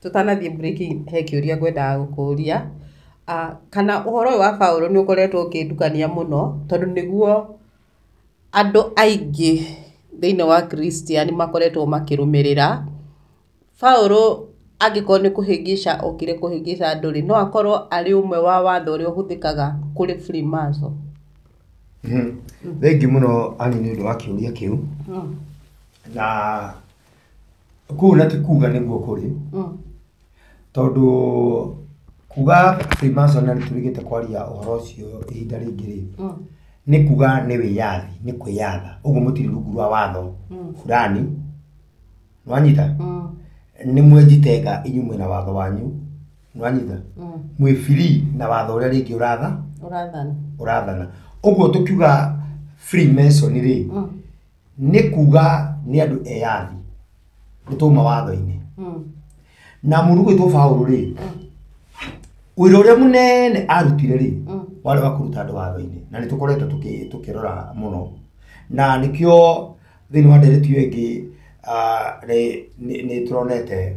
Tũtanathiĩ break he kĩũria ngwendaga gũkũria. Kana ũhoro ũyũ wa Paũlũ nĩ ũkoretwo ũkĩndukania mũno tondũ nĩguo andũ aingĩ thĩinĩ wa Christian makoretwo makĩrũmĩrĩra. Paũlũ angĩkorwo nĩ kũhĩngĩca okire kũhĩngĩca andũ rĩ, no akorwo arĩ ũmwe wa watho ũrĩa ũhũthĩkaga kũrĩ Freemason. Thengiũ mũno Ann nĩ ũndũ wa kĩũria kĩu. Na kũu na ti kuga nĩguo kũrĩ, tondũ kuga Freemason na nĩtũrĩgĩte kwaria ũhoro ũcio ihinda rĩngĩ rĩ, nĩ kuga nĩ wĩyathi, nĩ kwĩyatha. Ũguo mũtirĩ rungu rwa watho fulani. Nĩwanyita? Nĩ mwenjitenga inyuĩ mwĩna watho wanyu. Nĩwanyita? Mwĩ free na watho ũrĩa rĩngĩ ũratha Ũrathana. Ũrathana. Ũguo tũkiuga Freemason rĩ, nĩ kuga nĩ andũ eyathi, nĩ twauma watho-inĩ. Na mũndũ ũgwĩtwo Paũlũ rĩ, wĩra ũrĩa mũnene arutire rĩ, warĩ wa kũruta andũ watho-inĩ, na nĩ tũkoretwo tũkĩrora mũno. Na nĩkĩo thĩinĩ wa ndereti ĩyo ĩngĩ nĩ tũronete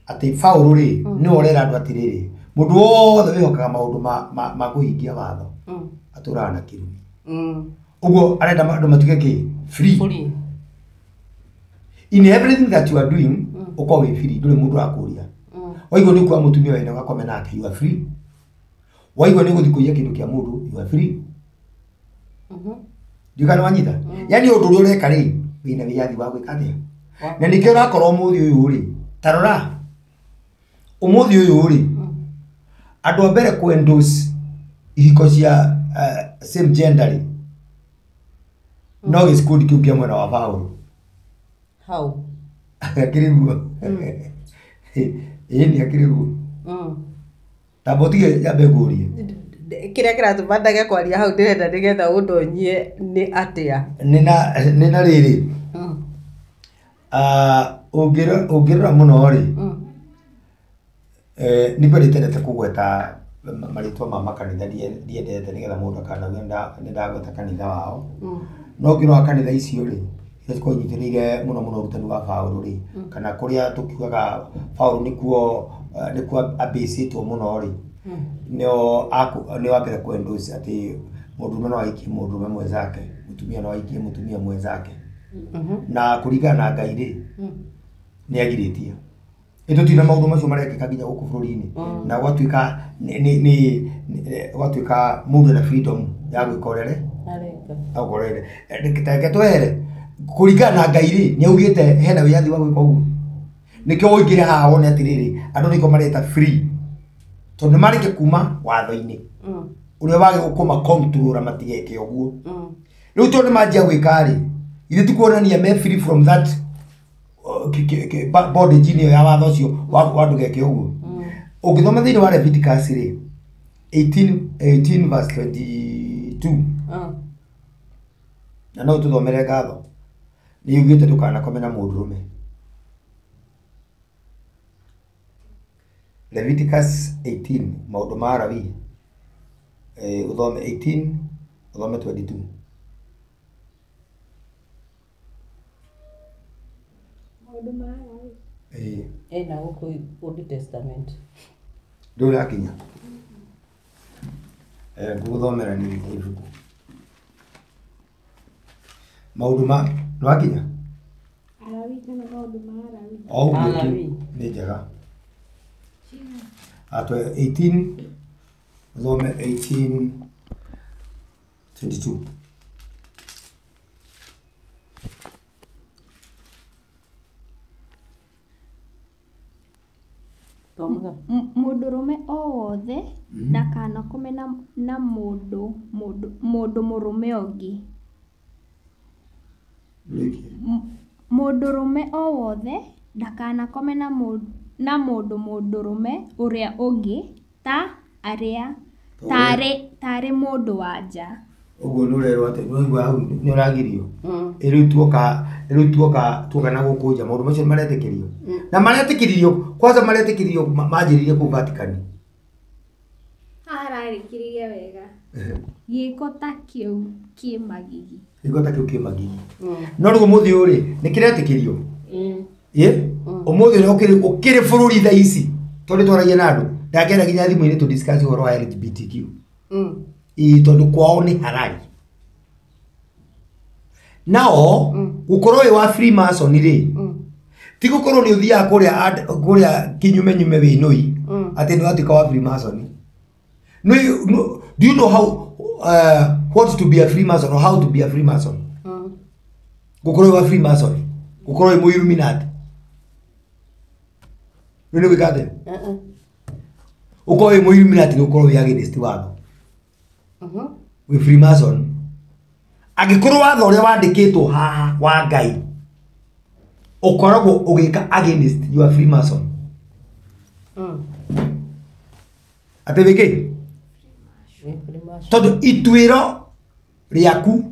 atĩ Paũlũ rĩ, nĩwe ũrera andũ atĩrĩrĩ, mũndũ wothe wĩhokaga maũndũ ma kũhingia watho atũraga na kĩrumi. Ũguo arenda andũ matuĩke kĩ? Free. Free. In everything that you are doing, ũkorwo wĩ free, ndũrĩ mũndũ ũrakũria. Waigua nĩ ũkuoya mũtumia wene ũgakome nake, you are free. Waigua nĩ ũgũthiĩ kũiya kĩndũ kĩa mũndũ, you are free. Ndiũĩ kana wanyita? Yaani ũndũ ũrĩa ũreka rĩ, wĩna wĩyathi wa gwĩka atĩa? Na nĩkĩo ũrakora ũmũthĩ ũyũ rĩ, ta rora, ũmũthĩ ũyũ rĩ, andũ a mbere kũ endorse ihiko cia same gender rĩ, no gĩcikundi kĩu kĩa mwena wa Paũlũ. Hau. Akĩrĩ guo. Ĩĩ nĩ akĩrĩ guo. Tamba ũtige nyambe ngũrie. Kĩrĩa kĩratũma ndage kwaria hau ndĩrenda nĩgetha ũndonyie nĩ atĩa. Nĩ na rĩrĩ, ũngĩrora mũno rĩ, nĩ kwendete ndete kũgweta marĩtwa ma makanitha, ndiendete nĩgetha mũndũ akanauga nĩ ndagweta kanitha wao. No ũngĩrora kanitha icio rĩ, iria cikoragwo inyitĩrĩire mũno mũno ũrutani wa Paũlũ rĩ, kana kũrĩa tũkiugaga Paũlũ nĩkuo ambĩcĩtwo mũno rĩ, nĩo ambere kũ endorse atĩ mũndũrũme no ahikie mũndũrũme mwenzake, mũtumia no ahikie mũtumia mwenzake. Na kũringana na Ngai rĩ, nĩ agirĩtie. Ĩ tũtirĩ na maũndũ macio marekĩka nginya gũkũ bũrũri-inĩ. Na gwatuĩka nĩ gwatuĩka mũndũ ena freedom ya gwĩka ũrĩa Areka. Okorwo reke twehere kũringana na Ngai rĩ, nĩ augĩte hena wĩyathi wa gwĩka ũguo. Nĩkĩo ũingĩre haha wone atĩrĩrĩ, andũ nĩkĩo mareta free, tondũ nĩ marĩkia kuma watho-inĩ ũrĩa wagĩrĩirwo kũma control matigeke ũguo. Rĩu tondũ nĩ manjia gwĩka rĩ, ithuĩ ti kuonania me free from that bondage ĩyo ya watho ũcio wa ndũgeke ũguo. Ũngĩthoma thĩinĩ wa Leviticus rĩ, 18 verse 22, na no tũthomere ngatho, nĩ yugĩte ndũkanakome na mũndũrũme. Leviticus 18, maũndũ ma Lawi, ũthome 18, ũthome 22. Maũndũ ma Lawi. Ĩĩ. Ĩna gũkũ Old Testament. Ndũrĩ ũrakinya? Ngũgũthomera nĩ ibuku. Maũndũ ma, nĩwakinya? Alawi kana maũndũ ma Alawi? O ũguo tu, Alawi. nĩ njega. Atwe 18, ũthome 18, 22. Thomaga. Mũndũrũme o wothe ndakanakome na mũndũ mũrũme ũngĩ. Mũndũrũme o wothe ndakanakome na mũndũ mũndũrũme ũrĩa ũngĩ ta arĩ mũndũ wa nja. Ũguo nĩ ũrerwo atĩ nĩ waigua hau nĩ ũragirio. Ĩ rĩu rĩu tuoka na gũkũ nja maũndũ macio nĩ maretĩkĩrio. Na maretĩkĩririo, kwanza maretĩkĩririo manjĩrĩirie kũu Vatican. Haha hararĩkĩrĩria wega. Gĩko ta kĩu kĩ magigi. Gĩko ta kĩu kĩ magigi. No rĩu ũmũthĩ ũyũ rĩ, nĩ kĩretĩkĩrio. Ĩ ũmũthĩ ũrĩa ũkĩrĩ bũrũri thaa ici tondũ twaragia na andũ ndangĩenda nginya thimũ-inĩ tũ discuss ũhoro wa LGBTQ. Ĩ tondũ kwao nĩ harari. Nao gũkorwo wĩ wa Freemason rĩ, ti gũkorwo nĩ ũthiaga kũrĩa kũrĩa kinyume nyume wĩ nũi atĩ nĩ watuĩka wa Freemason. No, do you know how what to be a Freemason or how to be a Freemason? Gũkorwo wĩ wa Freemason, gũkorwo wĩ mũ Illuminati. Nĩ gwĩka atĩa? Ũkorwo wĩ mũ Illuminati nĩ ũkorwo wĩ against watho. Wĩ Freemason. Angĩkorwo watho ũrĩa wandĩkĩtwo haha wa Ngai ũkoragwo ũgĩka against you are Freemason. Atĩ wĩkĩ? Tondũ ituĩro rĩaku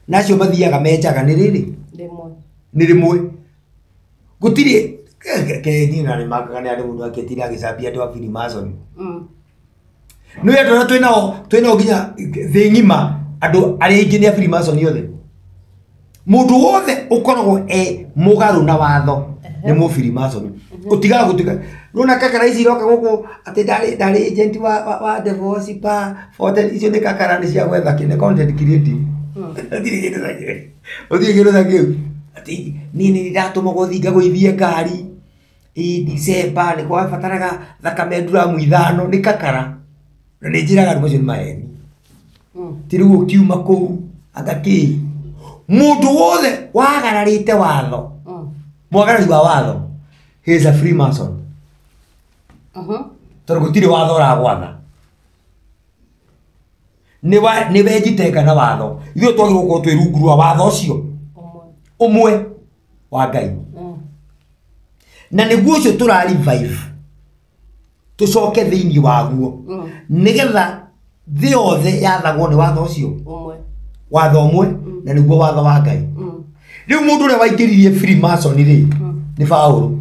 nacio mathiaga menjaga nĩ rĩrĩ nĩ rĩmwe. Gũtirĩ niĩ na nĩmakaga nĩ andũ mũndũ akĩtinda agĩcambia andũ a Freemason. Nĩ andũ arĩa twĩnao nginya thĩ ng'ima andũ arĩa aingĩ nĩ a Freemason othe. Mũndũ wothe ũkoragwo e mũgarũ na watho nĩ mũ Freemason. Ũtigaga gũtuĩka rũna kakara ici iroka gũkũ atĩ ndarĩ agent wa divorce pa forte icio nĩ kakara nĩ cia gwetha kĩ nĩ content creating. Gũtirĩ kĩndũ ta kĩu. Gũtirĩ kĩndũ ta kĩu. Atĩ niĩ nĩ ndatũmagwo thiĩ ngagũithie ngari ĩ December nĩ kwabataraga thakame nduramu 5 nĩ kakara. Na nĩ njĩraga andũ macio nĩ maheni. Ti rĩu ũkiuma kũu anga kĩ. Mũndũ wothe wagararĩte watho, mwagarari wa watho, he is a Freemason. Tondũ gũtirĩ watho ũragwatha. Nĩ wenjitenga na watho. Ithuĩ twagĩrĩirwo gũkorwo twĩ rungu rwa watho ũcio ũmwe wa Ngai. Na nĩguo ũcio tũra revive tũcoke thĩinĩ waguo nĩgetha thĩ yothe yathagwo nĩ watho ũcio watho ũmwe na nĩguo watho wa Ngai. Rĩu mũndũ ũrĩa waingĩririe Freemason rĩ nĩ Paũlũ.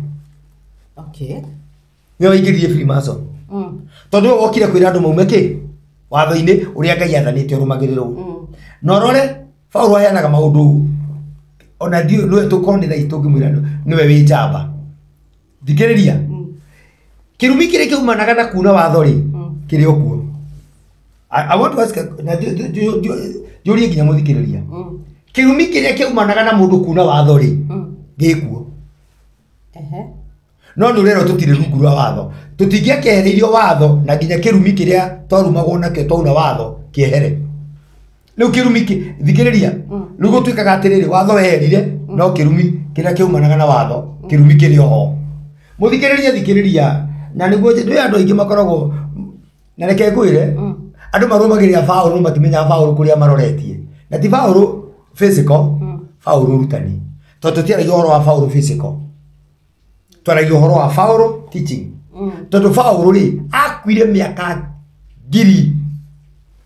Nĩwe waingĩririe Freemason. Tondũ nĩwe wokire kwĩra andũ maume kĩ watho-inĩ ũrĩa Ngai athanĩte ũrũmagĩrĩrwo. Na ũrore Paũlũ aheanaga maũndũ ona ndiũĩ nĩwe tũkorwo nĩ thaa ici tũngĩmwĩra nĩwe wĩ njamba. Thikĩrĩria. Kĩrumi kĩrĩa kĩaumanaga na kuna watho rĩ kĩrĩ o kuo. I want to ask na njũrie nginya mũthikĩrĩria. Kĩrumi kĩrĩa kĩaumanaga na mũndũ kuna watho rĩ gĩkuo. No nĩ ũrerwo tũtirĩ rungu rwa watho. Tũtingĩakĩehereirio watho na nginya kĩrumi kĩrĩa twarumagwo nakĩo twauna watho kĩehere. Rĩu kĩrumi thikĩrĩria. Rĩu gũtuĩkaga atĩrĩrĩ watho weherire no kĩrumi kĩrĩa kĩaumanaga na watho kĩrumi kĩrĩ oho. Mũthikĩrĩria thikĩrĩria na nĩguo nĩ andũ aingĩ makoragwo na reke ngwĩre andũ marũmagĩrĩra Paũlũ matimenyaga Paũlũ kũrĩa maroretie. Na ti Paũlũ physical, Paũlũ ũrutani. Tondũ tũtiaragia ũhoro wa Paũlũ physical. Twaragia ũhoro wa Paũlũ teaching. Tondũ Paũlũ rĩ akuire mĩaka ngiri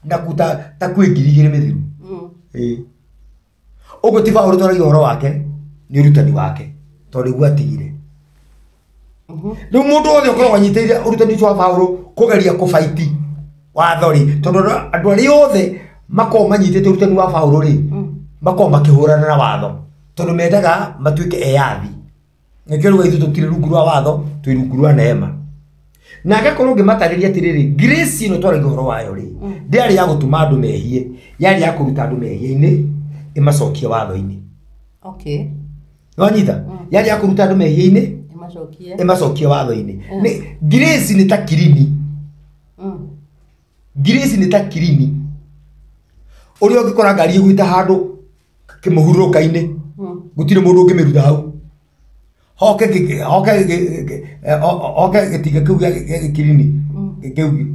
na kuta ta kwĩ 2000 mĩthiru. Ĩĩ. Ũguo ti Paũlũ twaragia ũhoro wake nĩ ũrutani wake tondũ nĩguo atigire. Rĩu mũndũ wothe ũkoragwo anyitĩrĩire ũrutani ũcio wa Paũlũ kũgeria kũbaiti watho rĩ tondũ andũ arĩa othe makoragwo manyitĩte ũrutani wa Paũlũ rĩ makoragwo makĩhũrana na watho tondũ mendaga matuĩke eyathi. Nĩkĩo rĩu ithuĩ tũtirĩ rungu rwa watho twĩ rungu rwa neema. Na ngakorwo ngĩmatarĩria atĩrĩrĩ grace ĩno twaragia ũhoro wayo rĩ ndĩarĩ ya gũtũma andũ mehie, yarĩ ya kũruta andũ mehia-inĩ ĩmacokie watho-inĩ. Nĩwanyita? Yarĩ ya kũruta andũ mehia-inĩ ĩmacokie watho-inĩ. Nĩ grace nĩ ta kirini. Grace nĩ ta kirini. Ũrĩa ũngĩkora ngari ĩgwĩte handũ kĩmũhurũka-inĩ gũtirĩ mũndũ ũngĩmĩruta hau. Hoke hoke gĩtinga kĩu gĩa gĩkirini kĩu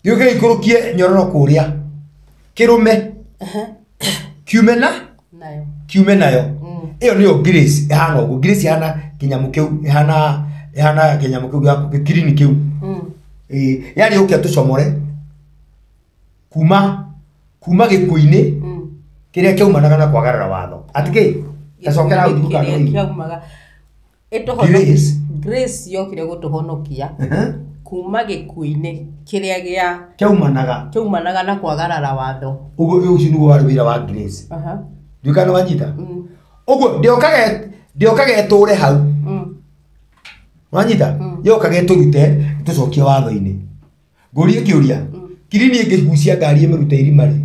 gĩũke gĩikũrũkie nyororo kũrĩa kĩrũme kiume na kiume nayo. Ĩyo nĩyo grace ĩhana ũguo. Grace ĩhana kĩnyamũ kĩu ĩhana kĩnyamũ kĩu gĩa gĩkirini kĩu. Ĩĩ yarĩ yũke tũcomore kuma gĩkuũ-inĩ kĩrĩa kĩaumanaga na kwagarara watho. Atĩ kĩ? Tacokera hau kĩrĩa Grace. Grace yokire gũtũhonokia kuma gĩkuũ-inĩ kĩrĩa gĩa kĩaumanaga na kwagarara watho. Ũguo ũcio nĩguo warĩ wĩra wa Grace. Ndiũĩ kana nĩwanyita? Ũguo ndĩokaga ĩtũre hau. Wanyita yokaga ĩtũrute ĩtũcokie watho-inĩ. Ngũrie kĩũria, kirini ĩngĩgucia ngari ĩmĩrute irima rĩ,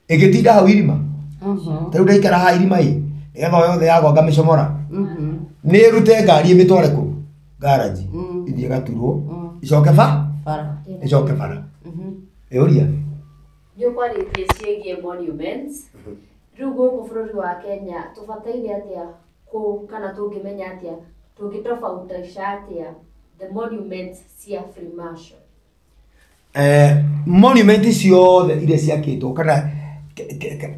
ĩngĩtinda hau irima? Ta rĩu ndaikara haha irima ĩ, nĩgetha o yothe yagwa ngamĩcomora. Nĩ ĩrute ngari ĩmĩtware kũ? Garage. Ĩthiĩ ĩgaturwo, ĩcoke ba? Bara. Ĩcoke bara. Ĩũria. Nĩ ũkwarĩtie ciĩgiĩ monuments. Rĩu gũkũ bũrũri wa Kenya tũbataire atĩa kũ kana tũngĩmenya atĩa tũngĩtofautisha atĩa the monuments cia Freemason? Monument ciothe iria ciakĩtwo kana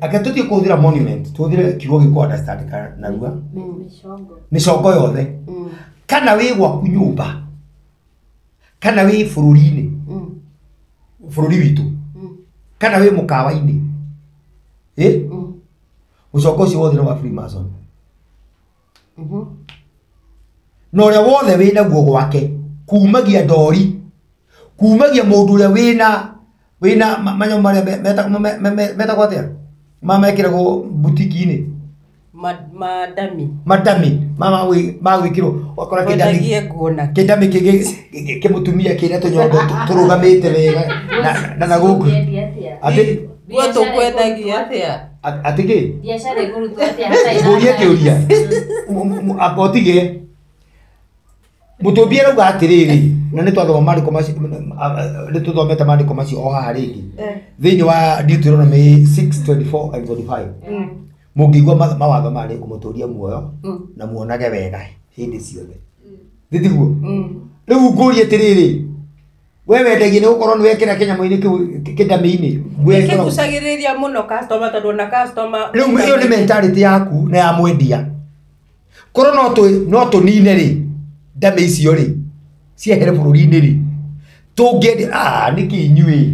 ake tũthiĩ kũhũthĩra monument, tũhũthĩre kiugo gĩkũ understand narua. Mĩcongo. Mĩcongo yothe. Kana wĩ gwaku nyũmba, kana wĩ bũrũri-inĩ, bũrũri witũ, kana wĩ mũkawa-inĩ, mũcongo ũcio wothe nĩ wa Freemason. Na ũrĩa wothe wĩ naguo gwake, kumagia ndori, kumagia mũndũ ũrĩa wĩna manyamũ marĩa metagwo atĩa? Mamekĩragwo butiki-inĩ. Madami. Madami ma gwĩkĩrwo ũgakora Wendagie nguo na kĩndami kĩngĩ kĩmũtumia kĩna tũnyondo tũrũgamĩte wega na gũkũ. Atĩ nguo tũkwendagia atĩa? Atĩ kĩ? Biacara ĩkũrutwo atĩa hatarĩ na Ngũrie kĩũria. Amba ũtige. Mũtũmbi arauga atĩrĩrĩ, na nĩ twathoma maandĩko macio, nĩ tũthomete maandĩko macio o haha rĩngĩ. Thĩinĩ wa Deuteronomy 6:24 and 25. Mũngĩigua mawatho maya nĩ ngũmũtũria muoyo na muonage wega hĩndĩ ciothe. Thĩ tiguo? Rĩu ngũrie atĩrĩrĩ, we wendagia nĩ gũkorwo nĩ wekĩra kĩnyamũ-inĩ kĩu kĩndamĩ-inĩ. Kĩgucagĩrĩria mũno customer tondũ ona customer Rĩu ĩyo nĩ mentality yaku na ya mwendia. Korwo no tũnine rĩ, ndamĩ icio rĩ, ciehere bũrũri-inĩ rĩ, tũngĩendia, nĩkĩ inyuĩ?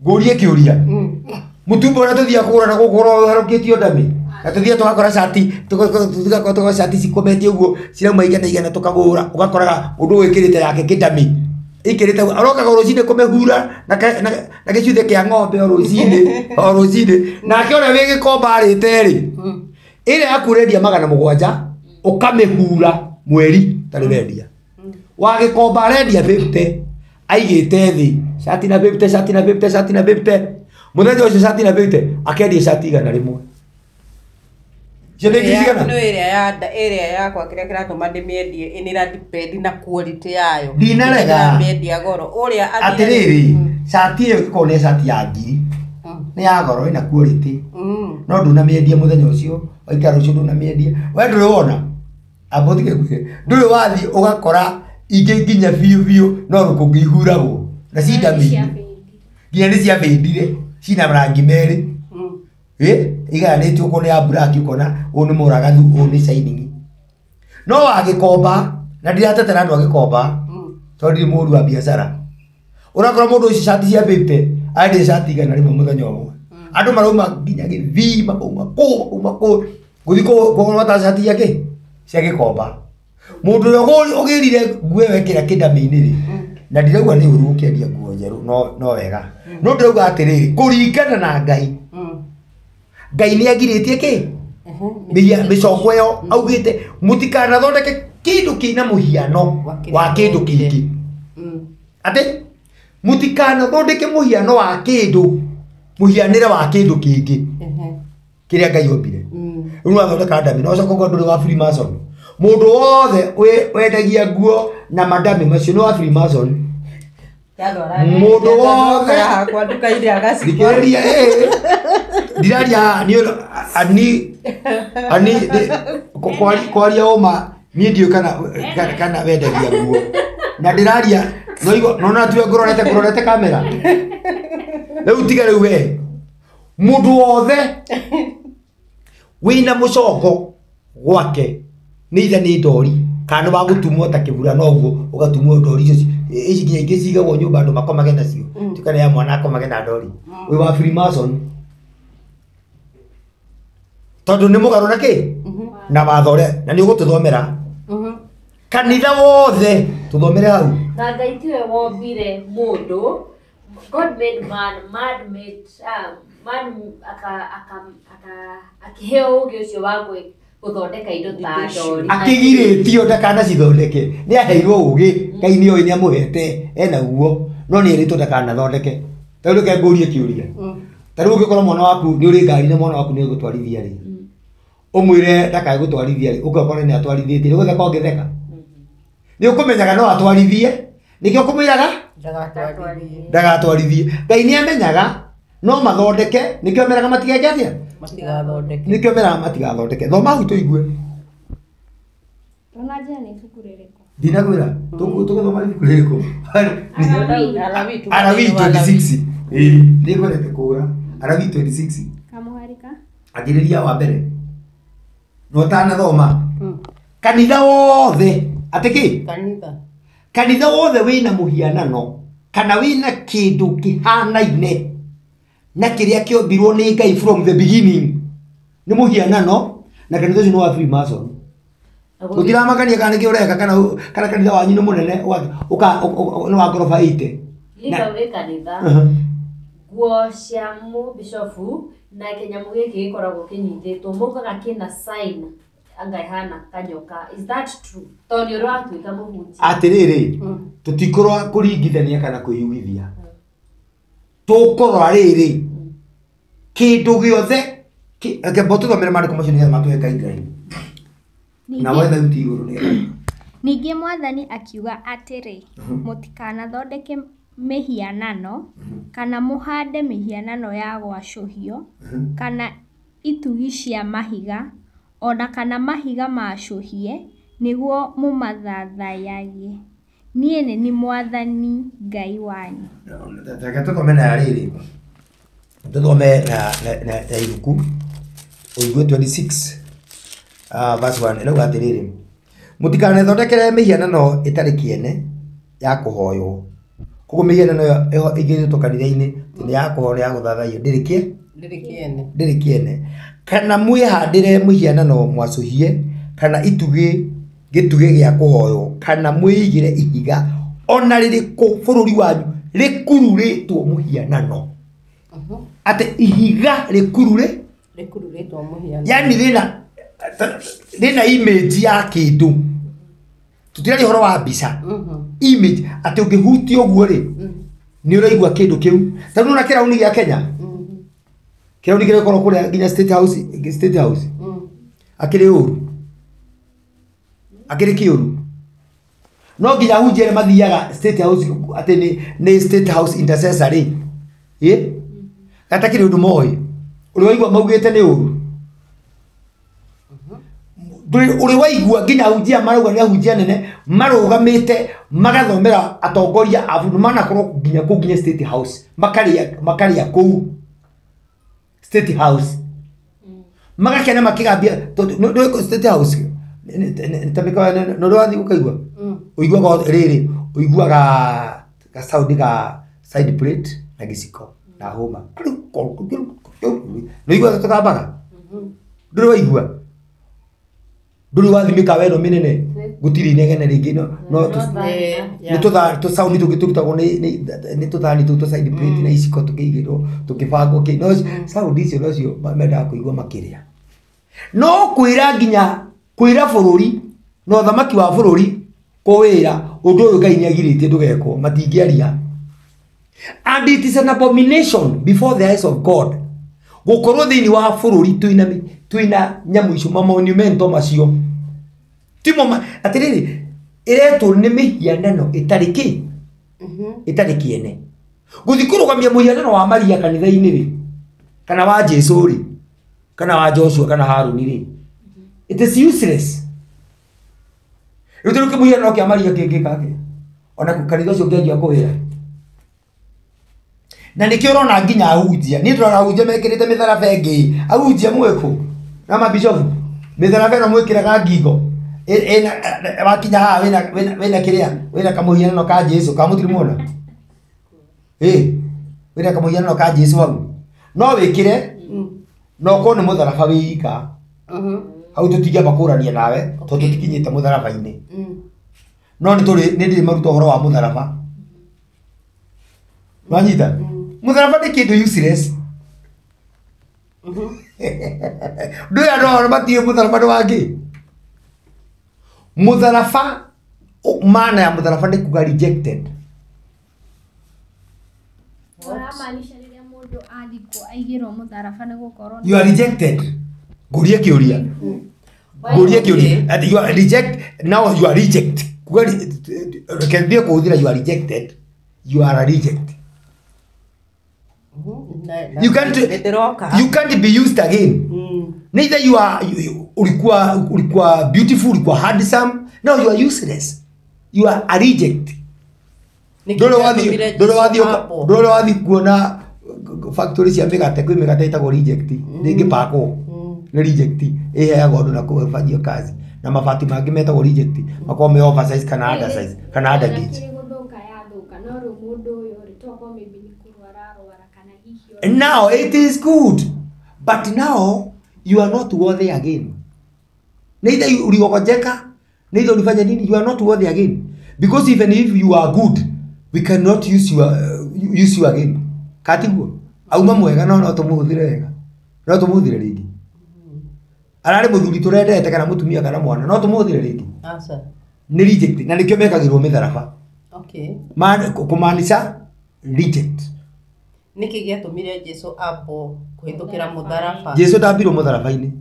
Ngũrie kĩũria. Mũtumbo ũrĩa tũthiaga kũgũra na gũkũ ũharũkĩtio ndamĩ. Na tũthiaga tũgakora cati, tũgakora cati cikometie ũguo, cirauma igana igana tũkagũra, ũgakoraga mũndũ wĩkĩrĩte yake kĩndamĩ. Ĩkĩrĩte ũguo, arokaga o rũcinĩ kũmĩhura na gĩcuthe kĩa ng'ombe o rũcinĩ, o rũcinĩ. Nake ũrĩa wĩ gĩkomba arĩte rĩ, ĩrĩa yaku ũrendia 700, ũkamĩhura mweri tarĩ wendia. Wa gĩkomba arendia 50, aigĩte thĩ, cati na 50, cati na 50, cati na 50. Mũthenya ũcio cati na 50, akendia cati 100. Cio nĩ ngiri cigana? No ĩrĩa ya ĩrĩa yakwa kĩrĩa kĩratũma ndĩmĩendie ĩnĩra depend na quality yayo. Ndinarega. Ndĩramĩendia goro. Ũrĩa Atĩrĩrĩ, cati ĩyo ĩngĩkorwo nĩ cati ya ngiri, nĩ ya goro ĩna quality. No ndũnamĩendia mũthenya ũcio, waikara ũcio ndũnamĩendia. We ndũrĩ wona? Amba ũtige ngwĩre. Ndũrĩ wathiĩ ũgakora ingĩ nginya biũ biũ no rũkũngũ ihuragwo na ci ndamĩ-inĩ. Nginya nĩ ciabĩndire, cina marangi merĩ. Igayanĩtio okorwo nĩ ya black ũkona ũyũ nĩ mũragathu, ũyũ nĩ shining. No wa gĩkomba, na ndiratetera andũ a gĩkomba, tondũ ndirĩ mũũru wa biacara. Ũrakora mũndũ ũcio cati cia 50, arendia cati 100 mũthenya ũmwe. Andũ marauma nginya Gĩthii, makauma kũu, makauma kũu, gũthiĩ kũgũra cati cia kĩ? Cia gĩkomba. Mũndũ ũrĩa ũgĩrire nguo ĩyo ekĩra kĩndamĩ-inĩ rĩ, na ndirauga nĩ ũru ũkĩendia nguo njerũ, no wega. No ndĩrauga atĩrĩrĩ, kũringana na Ngai, Ngai nĩ agirĩtie kĩ? Mĩcongo ĩyo augĩte mũtikanathondeke kĩndũ kĩna mũhiano wa kĩndũ kĩngĩ. Atĩ mũtikanathondeke mũhiano wa kĩndũ, mũhianĩre wa kĩndũ kĩngĩ kĩrĩa Ngai ombire. Rĩu wathondeka ndamĩ, no ũcoke ũkorwo ndũrĩ wa Freemason. Mũndũ wothe wendagia nguo na madamĩ macio nĩ wa Freemason. Mũndũ wothe hakwa nduka-inĩ agacikora. Thikĩrĩria, ndiraria niĩ ani kwaria ũma niĩ ndiũĩ kana wendagia nguo. Na ndĩraria nona tuwe ngũrorete kamera. Rĩu tiga rĩu we. Mũndũ wothe wĩna mũcongo gwake nĩ ithe nĩ ndori kana nĩ wa gũtumwo ta kĩbura noguo ũgatumwo ndori icio ici nginya ingĩ cigagwo nyũmba andũ makomage nacio. Tukana ya mwana akomage na ndori. Wĩ wa Freemason. Tondũ nĩ mũgarũ na kĩ? Na watho ũrĩa, na nĩ ũgũtũthomera. Kanitha wothe tũthomere hau. Na Ngai tiwe wombire mũndũ. God made man, man made man aka akiheo ũgĩ ũcio wa Gũthondeka indo ta ndori. Akĩgirĩtio ndakanacithondeke. Nĩ aheirwo ũgĩ, Ngai nĩ oĩ nĩ amũhete ena guo, no nĩ erĩtwo ndakanathondeke. Ta rĩu reke ngũrie kĩũria. Ta rĩu ũngĩkorwo mwana waku nĩ ũrĩ ngari na mwana waku nĩ egũtwarithia rĩ, ũmwĩre ndakae gũtwarithia rĩ, ũngĩkorwo nĩ atwarithĩtie, nĩ gũtheka ũngĩtheka. Nĩ ũkũmenyaga no atwarithie, nĩkĩo ũkũmwĩraga Ndagatwarithie. ndagatwarithie. Ngai nĩ amenyaga no mathondeke, nĩkĩo meraga matigeke atĩa? Matigathondeke. Nĩkĩo meraga matigathondeke. Thoma hau tũigue. Ũnanjĩra nĩ ibuku rĩrĩkũ? Ndinakwĩra tũgũthoma ibuku rĩrĩkũ? Alawii. Alawii tu- Alawii 26. Ĩĩ, nĩngwendete kũũra. Alawii 26. Kamũhari ka? Anjĩrĩria wa mbere. Na ũtanathoma. Kanitha wothe, atĩ kĩ? Kanitha. Kanitha wothe wĩna mũhianano kana wĩna kĩndũ kĩhanaine na kĩrĩa kĩombirwo nĩ Ngai from the beginning nĩ mũhianano, na kanitha ũcio nĩ wa Freemason. Gũtiramakania kana nĩkĩ ũreka kana kanitha wanyu nĩ mũnene nĩ wa ngoroba 80. Lika wĩ kanitha nguo cia mũbishofu na kĩnyamũ gĩkĩ gĩkoragwo kĩnyitĩtwo maugaga kĩna sign anga ĩhana kanyoka. Is that true? Tondũ nĩ ũratuĩka mũhunjia. Atĩrĩrĩ, tũtikũrora kũringithania kana kwĩyugithia, tũkũrora rĩrĩ kĩndũ gĩothe. Reke tũthomere maandĩko macio nĩgetha matũhe guideline na wetha thauti igũrũ nĩgetha. Ningĩ Mwathani akiuga atĩrĩ, mũtikanathondeke mĩhianano kana mũhande mĩhianano ya gwacũhio kana itugi cia mahiga o na kana mahiga macũhie nĩguo mũmathathayagie. Niĩ nĩ niĩ Mwathani Ngai wanyu. Reke tũthome na rĩrĩ, tũthome na ibuku ũigue 26 verse 1 ĩrauga atĩrĩrĩ, mũtikanethondekere mĩhianano ĩtarĩ kĩene ya kũhoywo. Koguo mĩhianano ĩyo ĩigĩrĩtwo kanitha-inĩ nĩ ya kũhoywo, nĩ ya gũthathaiyo, ndĩrĩ kĩe Ndĩrĩ kĩene. Ndĩrĩ kĩene. Kana mwĩhandĩre mũhianano mwacũhie kana itugĩ gĩtugĩ gĩa kũhoywo kana mwĩigĩre ihiga ona rĩrĩkũ bũrũri wanyu rĩkururĩtwo mũhianano. Atĩ ihiga rĩkururĩ Rĩkururĩtwo mũhianano. Yani rĩna image ya kĩndũ. Tũtiraria ũhoro wa mbica. Image atĩ ũngĩhutia ũguo rĩ, nĩ ũraigua kĩndũ kĩu. Ta rĩu nĩwona kĩrauni gĩa Kenya, kĩrauni kĩrĩa gĩkoragwo kũrĩa nginya State House, State House akĩrĩ ũru, akĩrĩ kĩũru. No nginya ahunjia arĩa mathiaga State House atĩ nĩ State House intercessor rĩ, ĩ gatakĩrĩ ũndũ moĩ. Ũrĩ waigua maugĩte nĩ ũru? Ũrĩ waigua nginya ahunjia marauga nĩ ahunjia nene marũgamĩte magathomera atongoria a bũrũri manakorwo nginya kũu nginya State House makarĩa kũu State House magakena makĩgambia tondũ State House ta mĩkawa nĩ ũrĩ wathiĩ ũkaigua ũiguaga rĩrĩ, ũiguaga ga sound ga side plate na gĩciko na hũma nĩ ũiguaga tũgambaga. Ndũrĩ waigua? Ndũrĩ wathiĩ mĩkawa ĩno mĩnene gũtirĩ inegene rĩngĩ no nĩ tũcaũni tũngĩ tũrutagwo nĩ tũthani tũu tũ side plate na iciko tũkĩigĩrwo tũkĩbangwo kĩ no sound icio nocio mendaga kũigua makĩrĩa. No kwĩra nginya kwĩra bũrũri na ũthamaki wa bũrũri kũwĩra ũndũ ũyũ Ngai nĩagirĩtie ndũgekwo, matingĩaria. And it is an abomination before the eyes of God gũkorwo thĩinĩ wa bũrũri twĩna nyamũ icio mamonumento macio timo atĩrĩrĩ, ĩretwo nĩ mĩhianano ĩtarĩ kĩ ĩtarĩ kĩene. Gũthiĩ kũrũgamia mũhianano wa Maria kanitha-inĩ rĩ, kana wa Jesu rĩ, kana wa Joshua kana Haruni rĩ, it is useless. Rĩu tarĩu kĩmũhianano kĩa Maria kĩngĩka atĩa? Ona kanitha ũcio ũngĩanjia kũwĩra. Na nĩkĩo ũrona nginya ahunjia, niĩ ndĩrona ahunjia mekĩrĩte mĩtharaba ĩngĩ, ahunjia mwĩkũ na mabishofu, mĩtharaba ĩno mwĩkĩraga ngingo wakinya haha wĩna kĩrĩa, wĩna kamũhianano ka Jesu, ka mũtirĩ muona? Wĩna kamũhianano ka Jesu hau. No wĩkĩre no ũkorwo nĩ mũtharaba wĩ ika. Hau tũtingĩamba kũrania nawe tondũ tũtikinyĩte mũtharaba-inĩ. No nĩ ndĩrĩ maruta ũhoro wa mũtharaba. Wanyita? Mũtharaba nĩ kĩndũ useless. Ndũĩ andũ ao matiũĩ mũtharaba nĩ wangĩ. Mũtharaba, maana ya mũtharaba nĩ kuga rejected. Ũramaanisha rĩrĩa mũndũ athikwo aigĩrwo mũtharaba nĩ gũkorwo You are rejected. Ngũrie kĩũria. Ngũrie kĩũria. Ati you are reject, now you are reject. Kuga reke thiĩ kũhũthĩra you are rejected. You are a reject. You can't, Nĩndĩroka. you can't be used again. Neither you are you, ulikuwa beautiful, ulikuwa handsome, now you are useless. You are a reject. Ndũrĩ wathiĩ ndũrĩ wathiĩ kuona factory cia mĩgate, kwĩ mĩgate ĩtagwo reject, ndĩngĩpakwo. Nĩ reject ĩheagwo andũ na kũbanyio kazi. Na mabati mangĩ metagwo reject, makoragwo me oversize kana undersize kana under gauge. Kĩrĩ gũthũka yathũka, no rĩu mũndũ ũyũ rĩ, tokorwo maybe nĩ kũrwara arwara kana hihi Now it is good, but now you are not worthy again. Neither you uliogojeka, neither ulifanya nini, you are not worthy again. Because even if you are good, we cannot use you, use you again. Katiguo auma mwega no tumuhuthire wega, no tumuhuthire rĩngĩ. Ararĩ mũthuri tũrendete kana mũtumia kana mwana, no tumuhuthire rĩngĩ. Aca. Nĩ reject, na nĩkĩo mekagĩrwo mĩtharaba. Okay. Kũmaanisha reject. Nĩkĩ gĩatũmire Jesu ambwo kũhĩtũkĩra mũtharaba? Jesu ndambirwo mũtharaba-inĩ.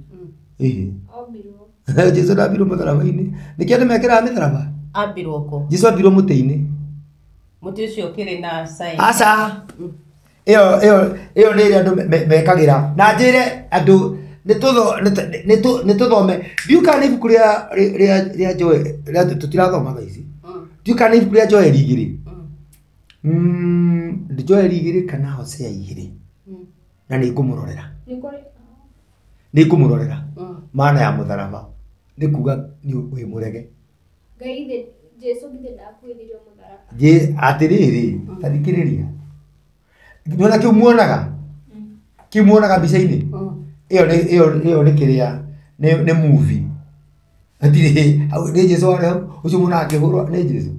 Ĩhĩ. Ombirwo. Jesu ndambirwo mũtharaba-inĩ. Nĩkĩo andũ mekĩraga mĩtharaba? Ambirwo kũ? Jesu ambirwo mũtĩ-inĩ. Mũtĩ ũcio ũkĩrĩ na sign. Aca. Ĩyo nĩ ĩrĩa andũ mekagĩra. Na njĩre andũ nĩ tũthome. Ndiũĩ kana nĩ ibuku rĩa Joel, rĩa tũtirathoma thaa ici. Ndiũĩ kana nĩ ibuku rĩa Joel igĩrĩ. Joel igĩrĩ kana Hosea igĩrĩ. Na nĩ ngũmũrorera. Nĩ ngũmũrorera. Maana ya mũtharaba nĩ kuga nĩ wĩ mũrege. Ngai ithe Jesu githĩ ndakuithirio mũtharaba. Atĩrĩrĩ, ta thikĩrĩria. Nĩwona kĩu muonaga? Kĩu muonaga mbica-inĩ? Ĩyo nĩ kĩrĩa, nĩ movie. Hatirĩ, nĩ Jesu warĩ hau, ũcio muonaga akĩhũrwo nĩ Jesu.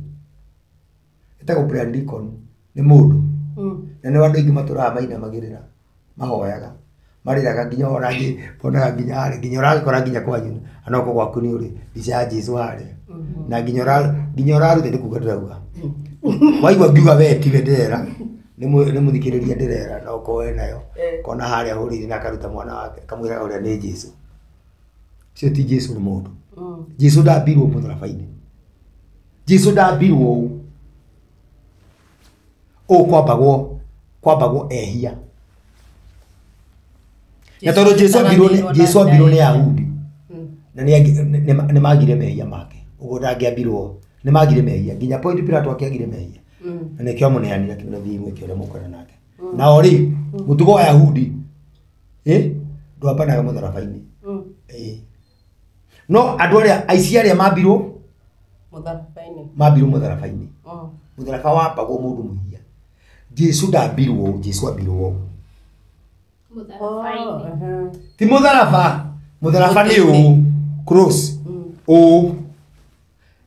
Ĩtagwo Brian Deacon, nĩ mũndũ. Na nĩ andũ aingĩ matũraga mainamagĩrĩra, mahoyaga, marĩraga nginya ona wonaga nginya harĩa, nginya ũragĩkora nginya kwanyu, ona okorwo gwaku nĩ ũrĩ mbica ya Jesu harĩa. Na nginya ũraruta nĩ kuga ndĩrauga. Waigua ngiuga we tiwe ndĩrera, nĩ mũthikĩrĩria ndĩrera, no okorwo enayo, kona harĩa ahũrĩire na akaruta mwana wake, akamwĩra ũrĩa nĩ Jesu. Ũcio ti Jesu nĩ mũndũ. Jesu ndambirwo mũtharaba-inĩ. Jesu ndambirwo ũũ. Ũũ kwambagwo ehia. Na tondũ Jesu ambirwo nĩ Ayahudi. Na nĩ magire mehia make. Ũguo ndangĩambirwo, nĩ magire mehia. Nginya Pontius Pilato akĩagire mehia. Na nĩkĩo amũneanire akĩmwĩra thiĩ mwĩke ũrĩa mũkwenda nake. Nao rĩ, mũtugo wa Ayahudi, ndwambanaga mũtharaba-inĩ. No andũ arĩa aici arĩa mambirwo mũtharaba-inĩ. Mambirwo mũtharaba-inĩ. Mũtharaba wambagwo mũndũ mũhia. Jesu ndambirwo, Jesu ambirwo Mũtharaba-inĩ. Ti mũtharaba. Mũtharaba nĩ ũũ. Cross. Ũũ.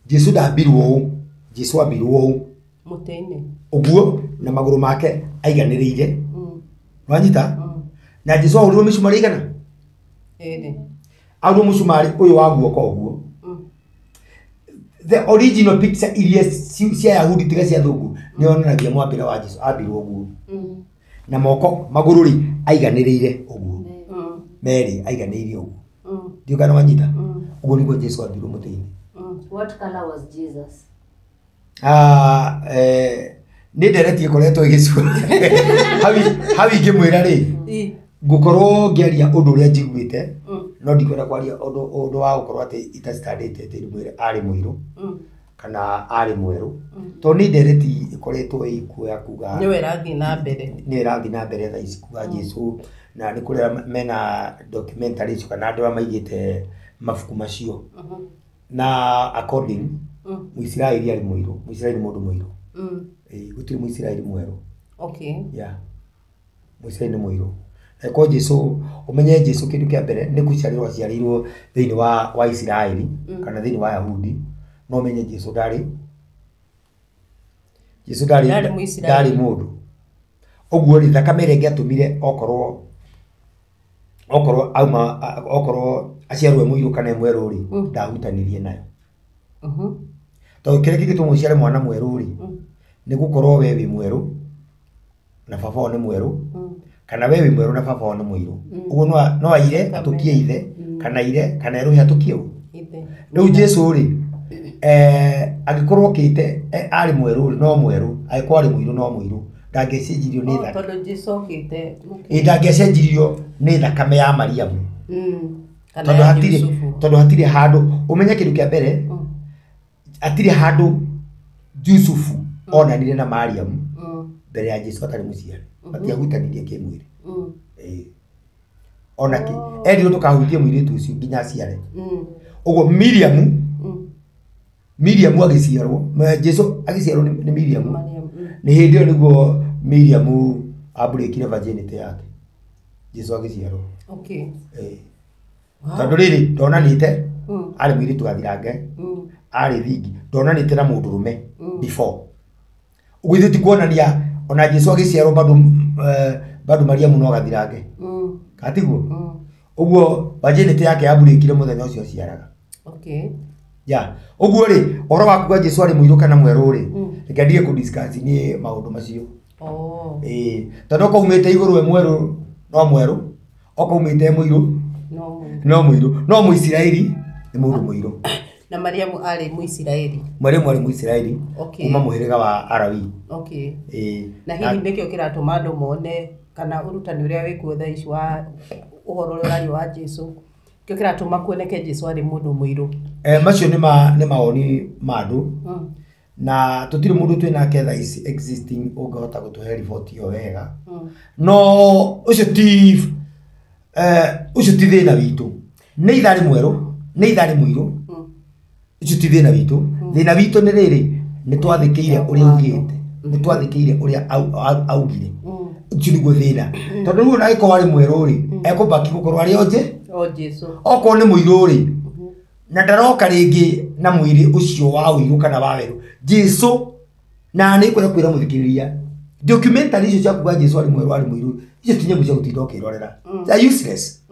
Jesu ndambirwo ũũ. Jesu ambirwo ũũ. Mũtĩ-inĩ. Ũguo na magũrũ make aiganĩrĩire. Wanyita? Na Jesu ahũrirwo mĩcumarĩ igana? Ĩrĩ. Ahũrirwo mũcumarĩ ũyũ wa guoko ũguo. The original picture iria cia Yahudi tiga cia thũngũ nĩ yonanagia mwambĩra wa Jesu ambirwo ũguo. Na moko magũrũ rĩ aiganĩrĩire ũguo. Merĩ aiganĩire ũguo. Ndiũĩ kana wanyita? Ũguo nĩguo Jesu ambirwo mũtĩ-inĩ. What color was Jesus? Nĩ ndereti ĩkoretwo ĩgĩcua. Hau ingĩmwĩra rĩ, ngũkorwo ngĩaria ũndũ ũrĩa njiguĩte, no ndikwenda kwaria ũndũ wa gũkorwo atĩ itacitandĩte atĩ ndĩmwĩre arĩ mũirũ kana arĩ mwerũ. Tondũ nĩ ndereti ĩkoretwo ĩkuo ya kuga nĩwe ĩrathiĩ na mbere. Nĩyo ĩrathiĩ na mbere thaa ici kuga Jesu, na nĩ kũrĩa mena documentary icio kana andũ arĩa maigĩte mabuku macio. Na according Mũisiraeli arĩ mũirũ, Mũisiraeli mũndũ mũirũ. Gũtirĩ Mũisiraeli mwerũ. Okay. Yeah. Mũisiraeli nĩ mũirũ. Na ko Jesu, ũmenye Jesu kĩndũ kĩa mbere nĩ gũciarĩrwo aciarĩirwo thĩinĩ wa Isiraeli kana thĩinĩ wa Yahudi, no ũmenye Jesu ndarĩ Jesu Ndarĩ Mũisiraeli. ndarĩ mũndũ. Ũguo rĩ, thakame ĩrĩa ĩngĩatũmire okorwo Okorwo auma okorwo aciarwo mũirũ kana mwerũ rĩ, ndahutanirie nayo. Tondũ kĩrĩa kĩngĩtũma ũciare mwana mwerũ rĩ, nĩ gũkorwo we wĩ mwerũ na baba wao nĩ mwerũ, kana we wĩ mwerũ na baba wao nĩ mũirũ. Ũguo no aire atũkie ithe, kana aire kana erũhe atũkie ũ. Rĩu Jesu rĩ, angĩkorwo okĩte arĩ mwerũ rĩ, no mwerũ, angĩkorwo arĩ mũirũ no mũirũ, ndangĩcenjirio nĩ thakame. Tondũ Jesu okĩte. Ĩ ndangĩcenjirio nĩ thakame ya Mariamu. Tondũ hatirĩ handũ, ũmenye kĩndũ kĩa mbere, hatirĩ handũ Jusufu onanire na Mariamu mbere ya Jesu atarĩ mũciare. Matiahutanirie kĩmwĩrĩ. Ona kĩ, erirwo ndũkahutie mũirĩtu ũcio nginya aciare. Ũguo Miriamu agĩciarwo, Jesu agĩciarwo nĩ Miriamu. Nĩ hĩndĩ ĩyo nĩguo Miriamu ambũrĩkire virginity yake. Jesu agĩciarwo. Okay. Tondũ rĩrĩ ndonanĩte arĩ mũirĩtu gathirange, arĩ thingi, ndonanĩte na mũndũrũme before. Ũguo ithuĩ ti kuonania ona Jesu agĩciarwo bado bado Mariamu no gathirange. Katiguo? Ũguo virginity yake yambũrĩkire mũthenya ũcio aciaraga. Okay. Ya, ũguo rĩ, ũhoro wa kuga Jesu arĩ mũirũ kana mwerũ rĩ, reke ndige kũ discuss niĩ maũndũ macio. Tondũ okorwo umĩte igũrũ e mwerũ no mwerũ, okorwo umĩte e mũirũ no mũirũ, no Mũisiraeli nĩ mũndũ mũirũ. Na Mariamu arĩ Mũisiraeli. Mariamu arĩ Mũisiraeli kuma mũhĩrĩga wa Alawi. Okay. Na hihi nĩkĩo kĩratũma andũ mone kana ũrutani ũrĩa wĩkuo thaa ici wa ũhoro ũrĩa ũrario wa Jesu, nĩkĩo kĩratũma kuoneke Jesu arĩ mũndũ mũirũ. Macio nĩ mawoni ma andũ. Na tũtirĩ mũndũ twĩ nake thaa ici existing ũngĩhota gũtũhe riboti ĩyo wega. No ũcio ti thĩna witũ. Nĩ itha arĩ mwerũ, nĩ itha arĩ mũirũ. Ũcio ti thĩna witũ. Thĩna witũ nĩ rĩrĩ, nĩ twathĩkĩire ũrĩa augĩte. Nĩ twathĩkĩire ũrĩa augire. Ũcio nĩguo thĩna. Tondũ rĩu ona angĩkorwo arĩ mwerũ rĩ, ekũbaki gũkorwo arĩ onje. O Jesu. Okorwo nĩ mũirũ rĩ, na ndaroka rĩngĩ na mwĩrĩ ũcio wa ũirũ kana wa werũ. Jesu na nĩ ngwenda kwĩra mũthikĩrĩria, documentary icio cia kuga Jesu arĩ mwerũ arĩ mũirũ, icio ti nyamũ cia gũtinda ũkĩrorera. They are useless.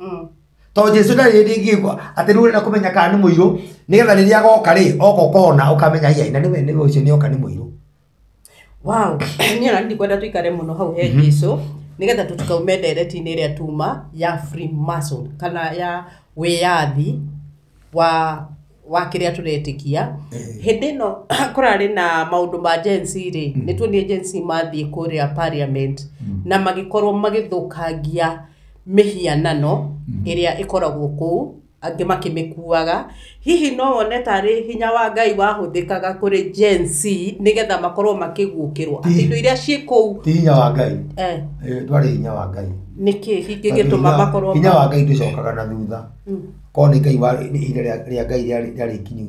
Tondũ Jesu ndarĩ hĩndĩ ĩngĩgwa atĩ rĩu ũrenda kũmenya kana nĩ mũirũ, nĩgetha rĩrĩa agoka rĩ, oka ũkona ũkamenya hihi na nĩwe nĩwe ũcio nĩoka nĩ mũirũ. Wow, niĩ ona ndikwenda tũikare mũno hau he Jesu, nĩgetha tũtikaume ndereti-inĩ ĩrĩa tuma ya Freemason kana ya wĩyathi wa kĩrĩa tũretĩkia. Hĩndĩ ĩno kũrarĩ na maũndũ ma Gen Z rĩ, nĩ tuonire Gen Z mathiĩ kũrĩa parliament na magĩkorwo magĩthũkangia mĩhianano ĩrĩa ĩkoragwo kũu, angĩ makĩmĩkuaga. Hihi no wone tarĩ hinya wa Ngai wahũthĩkaga kũrĩ Gen Z nĩgetha makorwo makĩguũkĩrwo atĩ indo iria ciĩ kũu? Ti hinya wa Ngai. Ndwarĩ hinya wa Ngai. Nĩkĩ kĩngĩtũma makorwo hinya wa Ngai ndũcokaga na thutha. Korwo nĩ Ngai wa ihinda rĩa Ngai rĩarĩ ikinyu,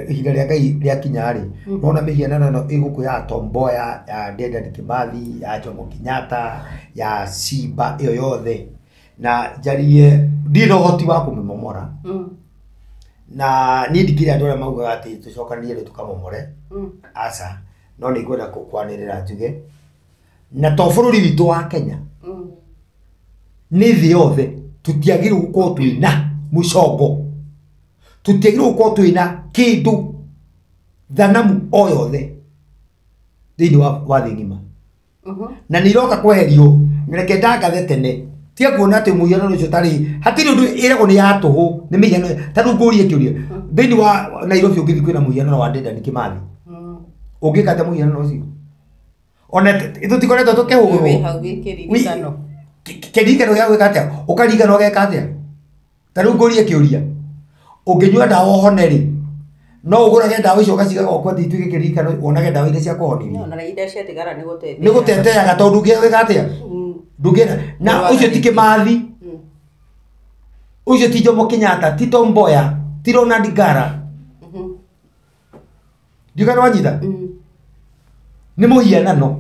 ihinda rĩa Ngai rĩakinya rĩ, nona mĩhianano ĩno ĩgũkũ ya Tom Mboya, ya Dedan Kimathi, ya Jomo Kenyatta, ya Simba, ĩyo yothe, na njarie ndirĩ na ũhoti wa kũmĩmomora. Na niĩ ndikĩrĩ andũ arĩa maugaga atĩ tũcokanĩrie rĩu tũkamomore. Aca, no nĩ ngwenda kwanĩrĩra njuge na to bũrũri witũ wa Kenya, nĩ thĩ yothe, tũtiagĩrĩirwo gũkorwo twĩna mũcongo, tũtiagĩrĩirwo gũkorwo twĩna kĩndũ thanamu o yothe thĩinĩ wa thĩ ng'ima. Na nĩ iroka kweherio, na reke ndangathe tene, tiga kuona atĩ mũhianano ũcio tarĩ hatirĩ ũndũ ĩragwo nĩ ya tũhũ, nĩ mĩhianano. Ta rĩu ngũrie kĩũria, thĩinĩ wa Nairobi ũngĩthiĩ kwĩna mũhianano wa Dedan Kimathi, ũngĩka atĩa mũhianano ũcio? Ona tũtikoretwo tũkĩhũrwo. Wĩ hau wĩ kĩririkano. Kĩririkano gĩa gwĩka atĩa? Ũkaririkana ũgeka atĩa? Ta rĩu ngũrie kĩũria, ũngĩnyua ndawa ũhone rĩ, no ũgũrage ndawa icio ũgacigaga gwaku atĩ ituĩke kĩririkano, wonage ndawa iria cia kũhonirie. No, na iria ciatigara nĩ gũtetea. Nĩ gũteteaga tondũ ndũngĩgwĩka atĩa? Ndũngĩenda. Na ũcio ti Kimathi, ũcio ti Jomo Kenyatta, ti Tom Mboya, ti Ronald Ngara. Ndiũĩ kana wanyita? Nĩ mũhianano.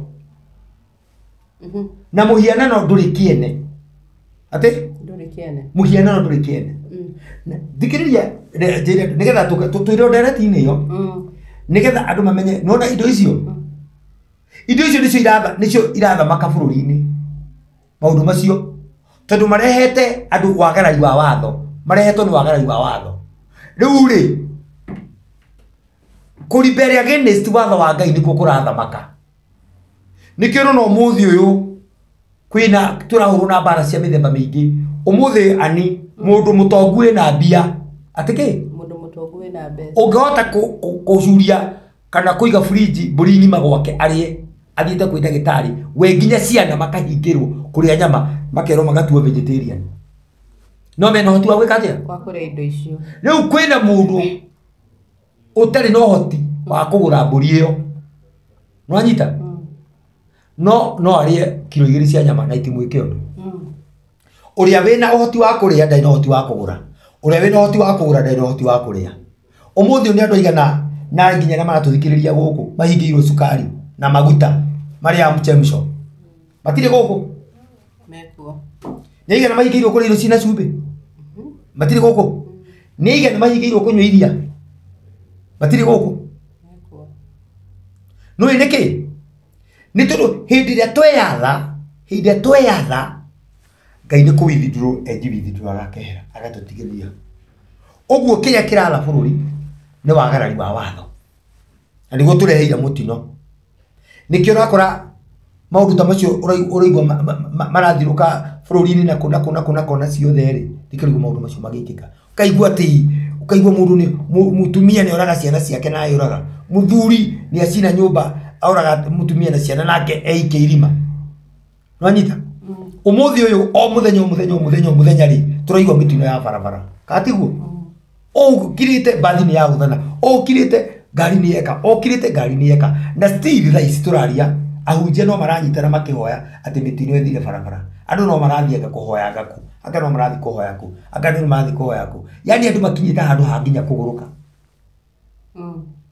Na mũhianano ndũrĩ kĩene. Atĩ? Ndũrĩ kĩene. Mũhianano ndũrĩ kĩene. Thikĩrĩria, nĩgetha tũire ndereti-inĩ ĩyo, nĩgetha andũ mamenye, nĩwona indo icio? Indo icio nĩcio irathamaka bũrũri-inĩ. Maũndũ macio. Tondu marehete andu wagarari wa watho. Marehetwo ni wagarari wa watho. Riu ri kuri against watho wa Ngai nikuo kurathamaka. Nikio no umuthi uyu kwina turahurwo na mbara cia mithemba mingi. Umuthi ani mundu mutongu wina mbia atiki mundu mutongu wina mbeca ungihota kucuria kana kuiga fridge mburi ng'ima gwake arie athiite kwi ndagitari we nginya ciana makahingirwo kuria nyama makerwo magatua vegetarian no mena hoti wa gwika atia kwa kuria indo icio. Riu kwina mundu utari na uhoti wa kugura mburi iyo nwanyita no no arie kilo 2 cia nyama na itimwike undu. Uria wina uhoti wa kuria ndari na uhoti wa kugura, uria wina uhoti wa kugura ndari na uhoti wa kuria. Umuthi ni andu aigana na nginya na maratuthikiriria guku mahingirwo cukari na maguta maria mchemsho matire guku mekuo ni aigana mahingirwo kuria irio cina cumbĩ matire guku ni aigana mahingirwo kunyua iria matire guku mekuo. No niki ni tondu hindi iria tweyatha hindi iria tweyatha Ngai ni kuwithindurwo enji withindurwo agakehera agatutigiria uguo kiria kiratha bururi ni wagarari wa watho na niguo tureheire mutino. Nikio urakora maundu ta macio uraigua marathiruka bururi-ini na kuna kuna kuna kona ciothe ri nikio uraigua maundu macio magikika. Ukaigua ati ukaigua mundu ni mutumia ni oraga ciana ciake na ayuraga muthuri ni acina nyumba auraga mutumia na ciana nake eike irima nwanyita. Umuthi uyu o muthenya o muthenya o muthenya o muthenya ri turaigua mitino ya barabara katiguo ukirite bathi ni ya guthana ukirite ngari ni yeka ukirite ngari ni yeka na still thaa ici turaria ahunjia no maranyitana makihoya ati mitino ithire barabara andu no marathianga kuhoyaga ku anga no marathi kuhoya ku anga no marathi kuhoya ku yani andu makinyita handu hanginya kuguruka.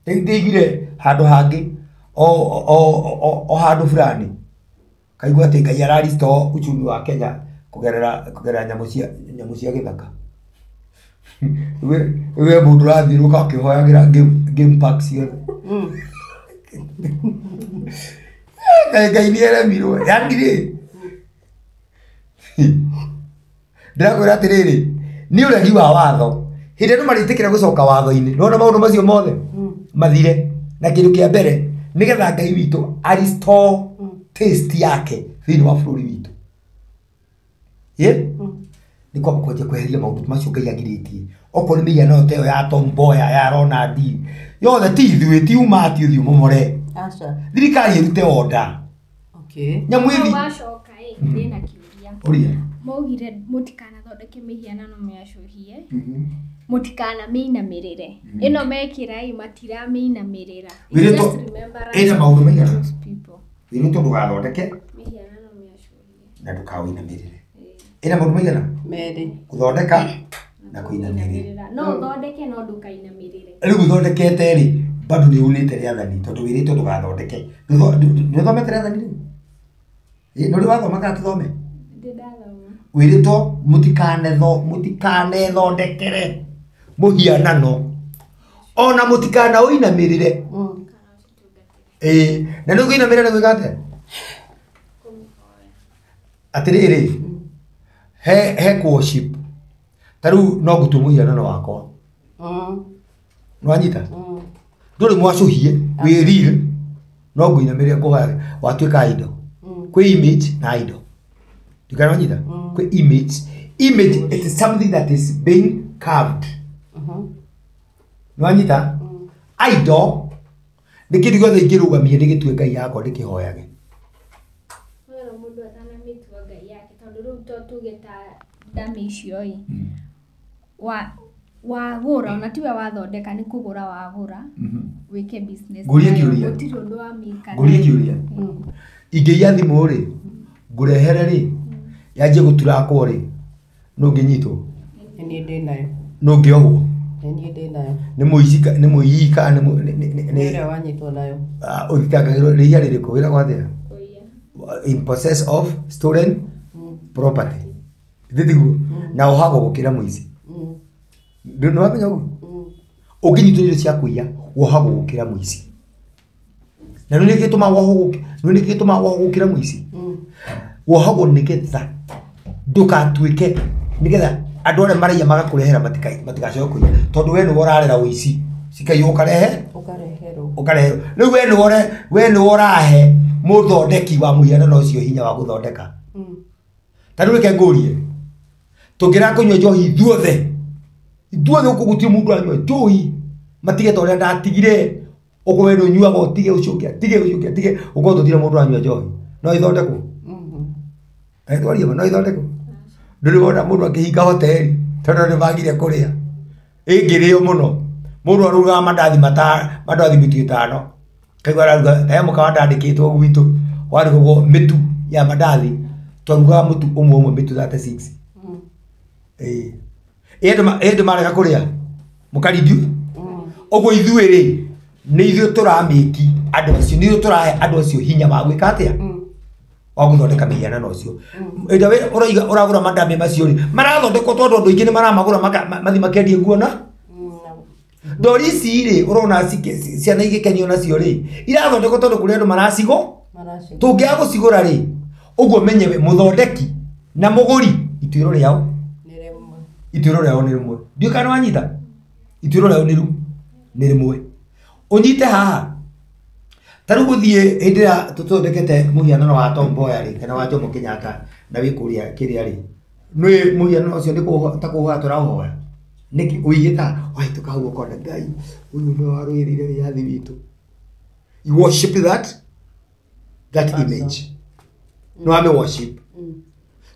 Ndigire handu hangi o handu fulani kaigua ati Ngai araristo uchumi wa Kenya kugerera kugerera nyamu cia githaka. We mundu rathiruka akihoyagira game park ciothe. Ngai ni aremirwo yani ri ndirakwira atiriri ni uregi wa watho hindi andu maritikira gucoka watho-ini nona maundu macio mothe mathire na kindu kia mbere nigetha Ngai witu a restore taste yake thiini wa bururi witu. Ye ni kwamba kwanjia kweheria maundu macio Ngai agiritie okorwo ni mihianano ta ĩyo ya Tom Mboya ya Ronald yothe ti ithuĩ ti umati ũthiĩ ũmomore. Aca thirikari ĩrute order. Okay. Nyamũ ĩthi wacoka ĩ ndĩna kĩũria. Ũria. Maugire mũtikanathondeke mĩhianano mĩacũhie mũtikanamĩinamĩrĩre ĩno mekĩra ĩ matiramĩinamĩrĩra. Ĩna maũndũ maigana wĩrĩtwo ndũgathondeke mĩhianano mĩacũhie na ndũkawĩinamĩrĩre. Ĩna maũndũ maigana merĩ gũthondeka na kũinamĩrĩra. No ũthondeke no ndũkainamĩrĩre. Rĩu ũthondekete rĩ bado nĩ unĩte rĩathani tondũ wĩrĩtwo ndũgathondeke. Nĩũthomete rĩathani rĩu? Ĩ nĩ wathoma kana tũthome? Wĩrĩtwo mũtikanethondekere mũhianano ona mũtikanaũinamĩrĩre. Ĩĩ na nĩ kũinamĩrĩra nĩ gwĩka atĩa? Atĩrĩrĩ he worship ta rĩu no ngũtue mũhianano wakwa nĩwanyita ndũrĩ mwacũhie wĩ real no ngũinamĩrĩre ngũhoyage watuĩka idol. Kwĩ image na idol ndikanawanyita kwĩ image. Image it is something that is being carved nĩwanyita. Idol nĩ kĩndũ gĩothe ingĩrũgamia ndĩgĩtue Ngai yakwa ndĩkĩhoyage. Wena mũndũ atanamĩtua Ngai yake tondũ rĩu to tuge ta ndami icio ĩ wagũra ona tiwe wathondeka nĩ kũgũra wagũra wĩke business. Ngũrie kĩũria. Gũtirĩ ũndũ wa mĩka. Ngũrie kĩũria. Ingĩiya thimũ rĩ ngũrehere rĩ yanjie gũturakwo rĩ nũ ngĩnyitwo? Nĩ niĩ ndĩ nayo. Nũ ngĩohwo? Nĩ niĩ ndĩ nayo. Nĩ mũici nĩ mũiyi kana nĩ nĩ ũrĩa wanyitwo nayo. Ũthitangagĩrwo rĩhia rĩrĩkũ wĩragwo atĩa? In possess of stolen property. Githĩ tiguo? Na wohagwo gũkĩra mũici. Nĩ wamenya ũguo? Ũngĩnyitwo indo cia kũiya wohagwo gũkĩra mũici. Na nĩ nĩkĩ gĩtũmaga wohwo nĩ nĩkĩ gĩtũmaga wohwo gũkĩra mũici? Wohagwo nĩgetha Ndũgatuĩke nĩgetha andũ arĩa maraiya magakũrehera matigacoke kũiya tondũ we nĩwe ũrarera ũici cikaiywo ũkarehe ũkareherwo rĩu we nĩwe ũrahe mũthondeki wa mũhianano ũcio hinya wa gũthondeka. Ta rĩu reke ngũrie, tũngĩrega kũnyua njohi ithuothe gũkũ gũtirĩ mũndũ ũranyua njohi, matige ta ũrĩa ndatigire ũguo we nĩũnyuaga ũtige ũcio ũngĩ atige ũcio ũngĩ atige, ũkorwo tũtirĩ mũndũ ũranyua njohi, no ĩthondekwo? Twarie ma, no ĩthondekwo? Ndũrĩ wona mũndũ akĩhinga hoteri tondũ nĩ magire kũrĩa, ĩngĩrĩo mũno. Mũndũ arugaga mandathi mandathi mĩtu ĩtano, kaigua araruga he mũkawa ndandĩkĩtwo gwitũ warugagwo mĩtu ya mandathi, twarugaga mũtu ũmwe ũmwe mĩtu 36. Ĩĩ ĩndĩ marega kũrĩa mũkarindiu. Ũguo ithuĩ rĩ nĩ ithuĩ tũramĩki andũ acio, nĩ ithuĩ tũrahe andũ acio hinya wa gwĩka atĩa, wa gũthondeka mĩhianano ũcio. Ĩndĩ we ũraiga ũragũra mandamĩ macio rĩ marathondekwo tondũ andũ aingĩ nĩ maramagũra mathiĩ makendie nguo na ndori ici rĩ ũrona ciana igĩkenio nacio rĩ irathondekwo tondũ kũrĩ andũ maracigo tũngĩaga gũcigũra rĩ ũguo menye we mũthondeki na mũgũri ituĩro rĩao nĩ rĩmwe. Ndiũĩ kana wanyita, ituĩro rĩao nĩ rĩmwe. Ũnyite haha ta rĩu gũthiĩ hĩndĩ ĩrĩa tũthondekete mũhianano wa Tom Mboya rĩ kana wa Jomo Kenyatta na wĩ kũrĩa kĩrĩa rĩ nĩ mũhianano ũcio nĩ ta kũhoya tũraũhoya nĩkĩ ũigĩta wahĩtũka hau ũkona Ngai ũyũ nĩwe warũĩrĩire wĩyathi witũ. You worship that image. No ame worship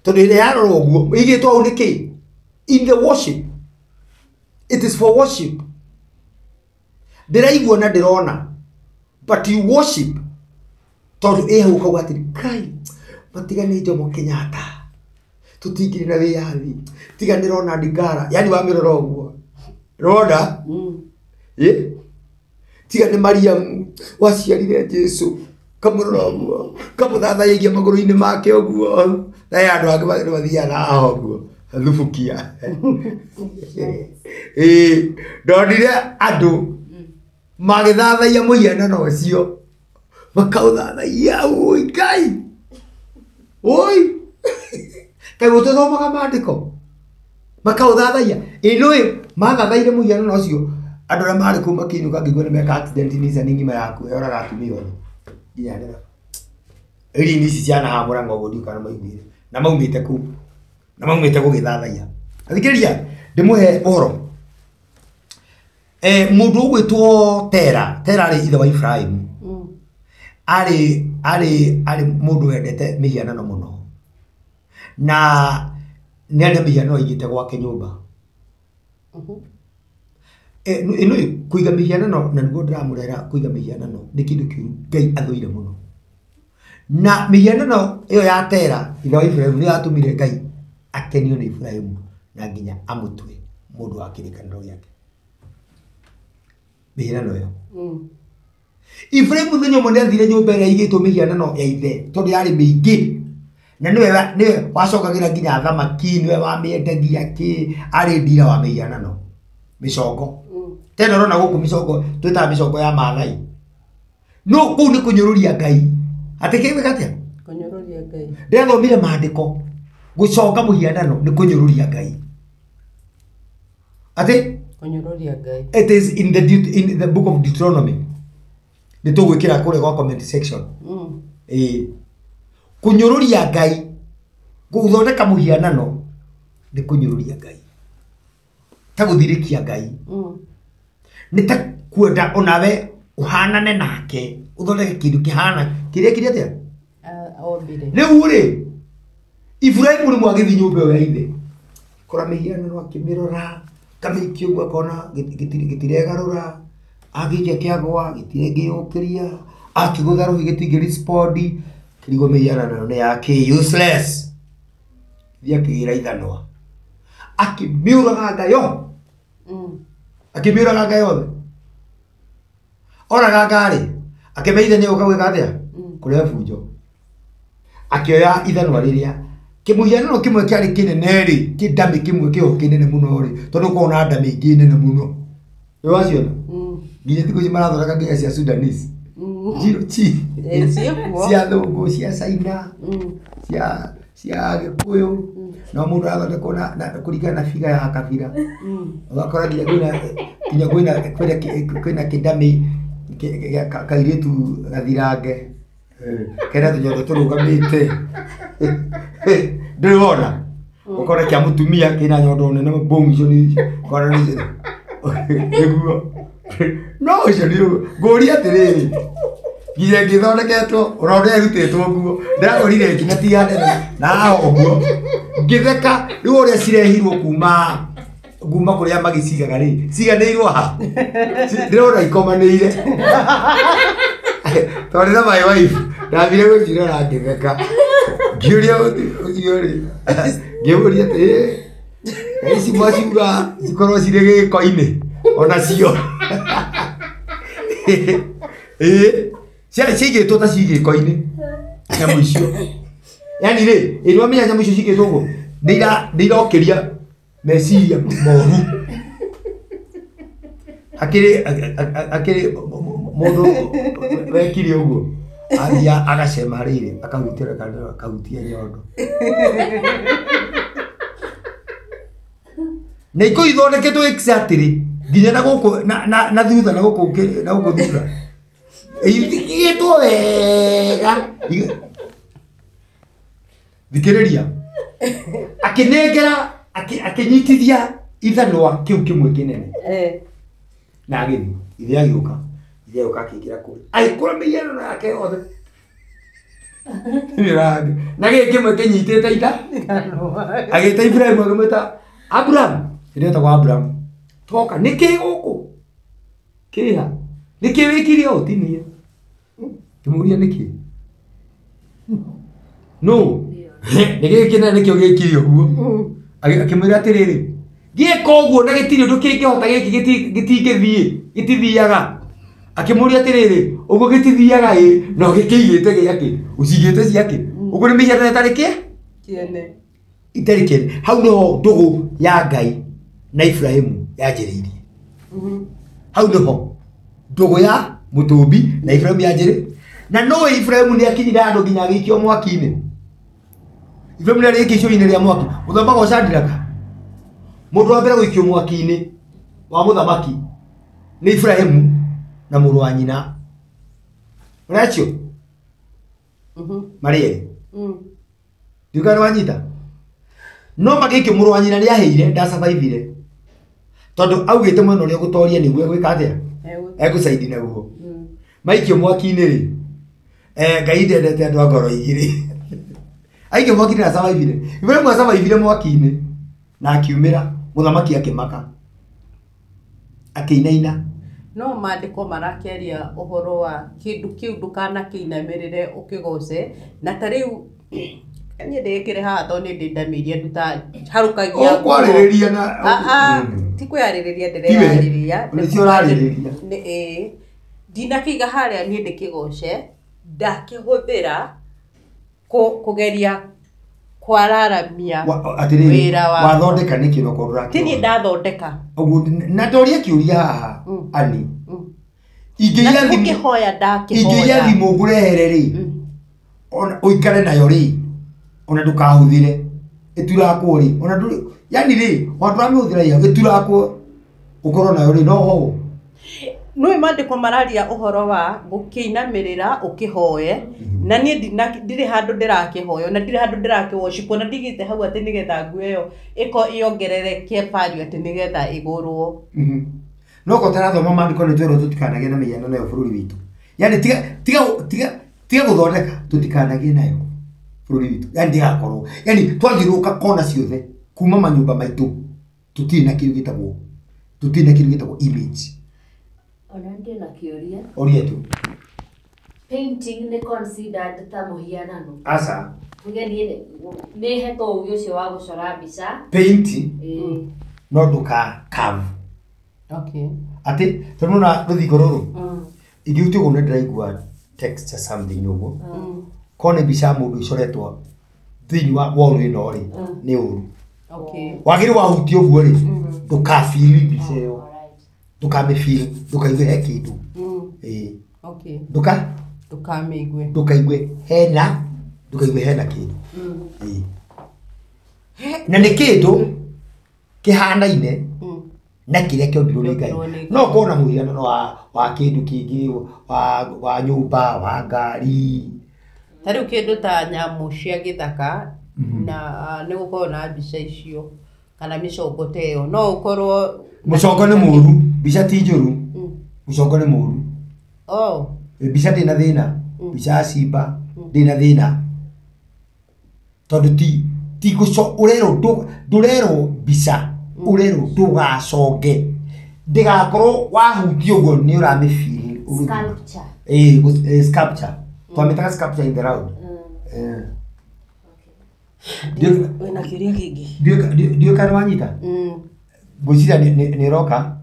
tondũ ĩrĩa yarora ũguo ĩigĩtwo hau nĩkĩ? In the worship, it is for worship. Ndĩraigua na ndĩrona, but you worship tondũ ĩ hau ũkauga atĩrĩ Ngai matiga nĩ Jomo Kenyatta tũtingĩrĩ na wĩyathi, tiga nĩ Ronald Ngala, yani wamĩrora ũguo rona ĩ tiga nĩ Mariamu waciarire Jesu, kamũrora ũguo kamũthathaiyagia magũrũ-inĩ make ũguo, na he andũ angĩ mathiaga haha ũguo thubukia. Ĩĩ ndonire andũ magĩthathaiya mũhianano ũcio makaũthathaiya, ũi Ngai ũi kaĩ gũtũthomaga maandĩko, makaũthathaiya. Ĩ nĩũĩ mathathaire mũhianano ũcio andũ arĩa marĩ kũu makĩinũka ngĩigua nĩ meka accident Nissan ng'ima yaku yoraga atumia othe nginya ndereba. Rini ici ciana Murang'a ũguo ndiũĩ kana maiguire na maumĩte kũu na maumĩte gũgĩthathaiya. Thikĩrĩria ndĩmũhe ũhoro. Mũndũ ũgwĩtwo Tera, Tera arĩ ithe wa Ibrahim. Arĩ mũndũ wendete mĩhianano mũno na nĩ arĩ na mĩhianano aigĩte gwake nyũmba. Ĩno kũiga mĩhianano na nĩguo ndĩramũrehera kũiga mĩhianano nĩ kĩndũ kĩũru Ngai athũire mũno. Na mĩhianano ĩyo ya Tera ithe wa Ibrahim nĩyo yatũmire Ngai akenio nĩ Ibrahim na nginya amũtue mũndũ wa kĩrĩkanĩro gĩake. Mĩhianano ĩyo. Ibrahim mũthenya ũmwe nĩ athire nyũmba ĩrĩa ĩigĩtwo mĩhianano ya ithe tondũ yarĩ mĩingĩ na nĩwe wacokagĩra nginya thamaki, nĩwe wamĩendagia kĩ, arĩ ndira wa mĩhianano mĩcongo. Tena ũrona gũkũ mĩcongo twĩtaga mĩcongo ya Maathai. No kũu nĩ kũnyũrũria Ngai. Atĩ kĩgwĩka atĩa? Kũnyũrũria Ngai. Ndĩrathomire maandĩko gũconga mũhianano nĩ kũnyũrũria Ngai. Atĩ kũnyũrũria Ngai. It is in the book of Deuteronomy. Nĩ tũgwĩkĩra kũrĩa gwa comment section. Ĩĩ. Kũnyũrũria Ngai, gũthondeka mũhianano nĩ kũnyũrũria Ngai. Ta gũthirĩkia Ngai. Nĩ ta kwenda onawe ũhanane nake, ũthondeke kĩndũ kĩhana kĩrĩa kĩrĩa atĩa? Ombire. Rĩu rĩ, Ibrahim rĩmwe agĩthiĩ nyũmba ĩyo ya ithe. Kora mĩhianano akĩmĩrora, kamĩikia ũguo akona gĩtiregarũra, agĩikia kĩagwa gĩtirengĩyũkĩria, akĩgũtha rũhĩ gĩtingĩ respond, kĩrigwo mĩhianano ĩyo nĩ yakĩ useless. Thiĩ akĩgĩra ithanwa. Akĩmĩũraganga yo. Akĩmĩũraganga yothe. Oraganga rĩ, akĩmenya ithe nĩegũka gwĩka atĩa? Kũrehe bunjo. Akĩoya ithanwa rĩrĩa kĩmũhianano kĩmwe kĩarĩ kĩnene rĩ, kĩndamĩ kĩmwe kĩho kĩnene mũno rĩ, tondũ ũkoragwo na ndamĩ ingĩ nene mũno. Nĩ waciona? Nginya thikũ ici marathondeka nginya cia Sudanese. Njirũ chi. Ciĩkuo. Cia thũngũ, cia China, cia cia Gĩkũyũ no mũndũ arathondekwo na kũringana na figa ya kabira. Ũgakora nginya kwĩna kĩndamĩ kairĩtu gathirange kena tũnyondo tũrũgamĩte ndũrĩ wona ũkona kĩa mũtumia kĩna nyondo nene boom icio nĩ ũkona nĩ nĩguo no ũcio nĩ ngũria atĩrĩrĩ nginya ngĩthondeketwo ũrona ĩrutĩtwo nguo ndĩragũrire nginya ti ya nene na ũguo ngĩtheka rĩu ũrĩa cirehirwo kuma kũrĩa magĩcigaga rĩ ciganĩirwo ha ndĩrona ikomanĩire tondũ na my wife ndathire gũcirora ngĩtheka ngĩũria ũcio rĩ ngĩmũria atĩ ici mwaciuga cikorwo cirĩ gĩko-inĩ onacio ciigĩtwo ta ci gĩko-inĩ nyamũ icio yani rĩ ĩ nĩwamenya nyamũ icio ciigĩtwo ũguo nĩ irokĩria meciria moru akĩrĩ mũndũ wekire ũguo athia agacema rĩrĩ akahutia akahutia nyondo na ikũ ithondeketwo exactly nginya na gũkũ na thutha na gũkũ thutha ithikĩtwo wega thikĩrĩria akĩnengera akĩnyitithia ithanwa kĩu kĩmwe kĩnene na agĩthiĩ ithe agĩũka akĩingĩra kũu agĩkũra mĩhianano yake yothe na gĩkĩ kĩmwe kĩnyitĩte itha agĩta Ibrahimu akĩmwĩta Abraham ĩrĩa ĩtagwo Abraham toka nĩkĩ gũkũ kĩha nĩkĩ wĩkire ũũ ti niĩ kĩmũria nĩkĩ no nĩ gĩkĩ kĩnene nĩkĩo gĩkire ũguo akĩmwĩra atĩrĩrĩ gĩka ũguo na gĩtirĩ ũndũ kĩngĩhota gĩkĩ gĩtingĩthiĩ gĩtithiaga akĩmũria atĩrĩrĩ ũguo gĩtithiaga ĩ no gĩkĩigĩte gĩakĩ ũcigĩte ciakĩ ũguo nĩ mĩhianano ĩtarĩ kĩene itarĩ kĩene hau nĩho ndũgũ ya Ngai na Ibrahimu yanjĩrĩirie hau nĩho ndũgũ ya mũtũmbi na Ibrahimu yanjĩrĩ na no Ibrahimu nĩ akinyire handũ nginya agĩikio mwaki-inĩ Ibrahimu nĩ arĩikio icũrĩ-inĩ rĩa mwaki mũthamaki wa Shadraka mũndũ wa mbere gũikio mwaki-inĩ wa mũthamaki nĩ Ibrahimu na mũrũ wa nyina ũracio marĩ erĩ ndiũĩ nĩ wanyita no magĩikio mũrũ wa nyina nĩ ahĩire ndasurvivire tondũ augĩte mwena ũrĩa ũgũtoria nĩguo egwĩka atĩa egũcaidi naguo maikio mwaki-inĩ rĩ Ngai ndendete andũ a ngoro igĩrĩ aikio mwaki-inĩ na survivire Ibrahimu asurvivire mwaki-inĩ na akiumĩra mũthamaki akĩmaka akĩinaina no maandĩko marakĩaria ũhoro wa kĩndũ kĩu ndũkanakĩinamĩrĩre ũkĩgoce na ta rĩu niĩ ndĩgĩkĩre haha tondũ nĩ ndĩ ndamĩiria nduta harũkagia ũkwarĩrĩria na ti kwĩyarĩrĩria ndĩreyarĩrĩria nĩcio ũrarĩrĩria ĩĩ ndinakĩiga harĩa niĩ ndĩkĩgoce ndakĩhũthĩra kũgeria kwararamia atĩrĩrĩ wathondeka nĩkĩ no korwo ti niĩ ndathondeka ũguo na ndoria kĩũria haha ani ingĩiya thimũ ndakĩhoya ingĩiya thimũ ngũrehere rĩ ona ũikare nayo rĩ ona ndũkahũthĩre ĩturakwo rĩ ona ndũrĩ yani rĩ wandũramĩhũthĩra ĩ ĩturakwo ũkorwo nayo rĩ no ho nĩ maandĩko mararia ũhoro wa gũkĩinamĩrĩra ũkĩhoe na niĩ ndirĩ handũ ndĩrakĩhoya na ndirĩ handũ ndĩrakĩworship na ndigĩte hau atĩ nĩgetha nguo ĩyo ĩko ĩongerereke value atĩ nĩgetha ĩgũrwo no ko tarathoma maandĩko nĩ twerwo tũtikanagĩe na mĩhianano nayo bũrũri witũ yani tiga gũthondeka tũtikanagĩe nayo bũrũri witũ yani ndigakorwo yani twathiũrũrũka kona ciothe kuma manyũmba maitũ tũtirĩ na kĩndũ gĩtagwo tũtirĩ na kĩndũ gĩtagwo image ona ndĩ na kĩũria ũria tu painting nĩ considered ta mũhianano aca tuge niĩ nĩ hetwo ũgĩ ũcio wa gũcora mbica paint no ndũka carve okay atĩ tondũ nĩwona rũthingo rũrũ ingĩhutia ũguo nĩ ndĩraigua texture something ũguo korwo nĩ mbica ya mũndũ ĩcoretwo thĩinĩ wa wall ĩno rĩ nĩ ũru okay wagĩrĩirwo wahutia ũguo rĩ ndũkafeel mbica ĩyo ndũkamĩfeel ndũkaigue he kĩndũ ĩĩ okay ndũkamĩigue ndũkamĩigue ndũkaigue hena Ndũkaigue hena kĩndũ. Ĩĩ. Na nĩ kĩndũ kĩhanaine na kĩrĩa kĩombirwo nĩ Ngai. Kĩombirwo nĩ Ngai. No ũkorwo na mũhianano wa kĩndũ kĩngĩ, wa nyũmba, wa ngari. Ta rĩu kĩndũ ta nyamũ cia gĩthaka na nĩ gũkorwo na mbica icio kana mĩcongo ta ĩyo no ũkorwo Mũcongo nĩ mũru, mbica ti njũru. Mũcongo nĩ mũru. Oh. Mbica ndĩna thĩna, mbica ya simba ndĩna thĩna. Tondũ ti gũco, ũrerwo ndũrerwo mbica, ũrerwo ndũgaconge. Ndĩgakorwo wahutia ũguo nĩ ũramĩfeel. Sculpture. Ĩĩ, sculpture. Twamĩtaga sculpture in the round. Wĩna kĩũria kĩngĩ? Ndiũĩ kana wanyita? Ngwĩciria nĩ ĩroka.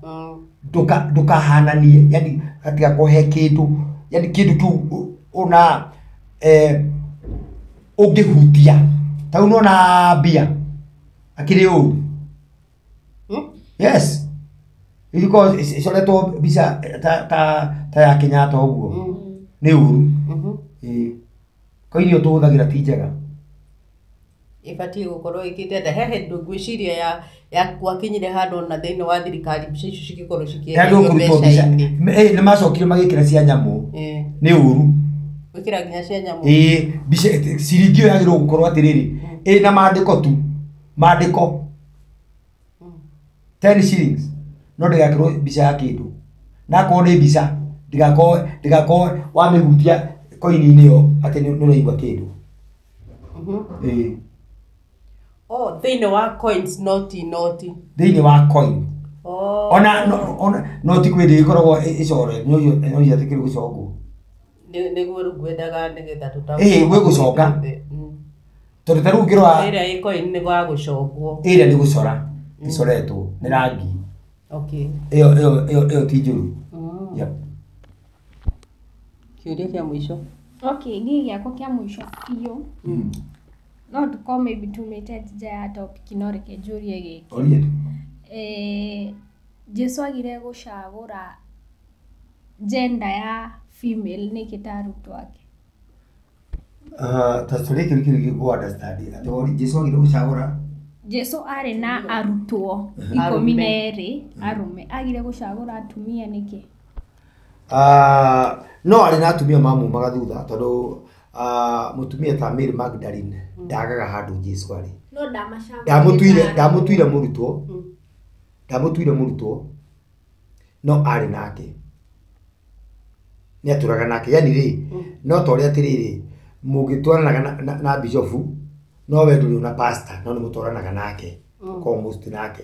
Ndũkahananie, yani hatigakorwo he kĩndũ, yani kĩndũ kĩu ona ũngĩhutia. Ta rĩu nĩwona mbia akĩrĩ ũru. Yes. Iriko icoretwo mbica ta ya Kenyatta ũguo. Nĩ ũru. Ĩĩ. Koini ĩyo tũhũthagĩra ti njega. Ĩbatiĩ gũkorwo ĩkĩte atĩa? He hĩndĩ ngwĩciria ya gwakinyire handũ ona thĩinĩ wa thirikari mbica icio cigĩkorwo cikĩenderio mbeca-inĩ. Nĩ macokire magĩkĩra cia nyamũ. Nĩ ũru. Gwĩkĩra nginya cia nyamũ. Ĩĩ, mbica ciringi ĩyo yagĩrĩirwo gũkorwo atĩrĩrĩ, ĩna maandĩko tu. Maandĩko. 10 shillings. No ndĩgekĩrwo mbica ya kĩndũ. Na akorwo nĩ mbica, ndĩgakorwo wamĩhutia koini-inĩ ĩyo atĩ nĩ ũraigua kĩndũ. Ĩĩ. Oh, thĩinĩ wa coins, noti. Thĩinĩ wa coin. Oh. Ona noti kwĩ ndĩgĩkoragwo ĩcore, no ciatĩkĩrwo gũcongwo. Nĩguo rĩu ngwendaga nĩgetha tũtaũkĩrwo. Ĩĩ, gwĩ gũconga. Tondũ ta rĩu ũngĩrora ĩrĩa ĩ coin nĩ gwa gũcongwo. Ĩrĩa nĩ gũcora, ĩcoretwo nĩ rangi. Okay. Ĩyo ti njũru. Yep. Kĩũria kĩa mũico. Okay, niĩ gĩakwa kĩa mũico biũ. No tũkorwo maybe tumĩte nja ya topic no reke njũrie gĩkĩ. Ũrie tu. Jesu agire gũcagũra gender ya female nĩkĩ ta arutwo ake? Ta tũrĩ kĩu kĩu gĩkũ understand. Atĩ wori Jesu agire gũcagũra? Jesu arĩ na arutwo 12 arũme. Agire gũcagũra atumia nĩkĩ? No arĩ na atumia mamumaga thutha tondũ mũtumia ta Mary Magdalene ndagaga handũ Jesu arĩ. No ndamacagũrire. Ndamũtuire mũrutwo. Ndamũtuire mũrutwo. No arĩ nake. Nĩ atũraga nake. Yani rĩ, no ta ũrĩa atĩrĩrĩ, mũngĩtwaranaga na bishofu, no we ndũrĩ na pastor, no nĩ mũtwaranaga nake. Ũkoragwo most nake.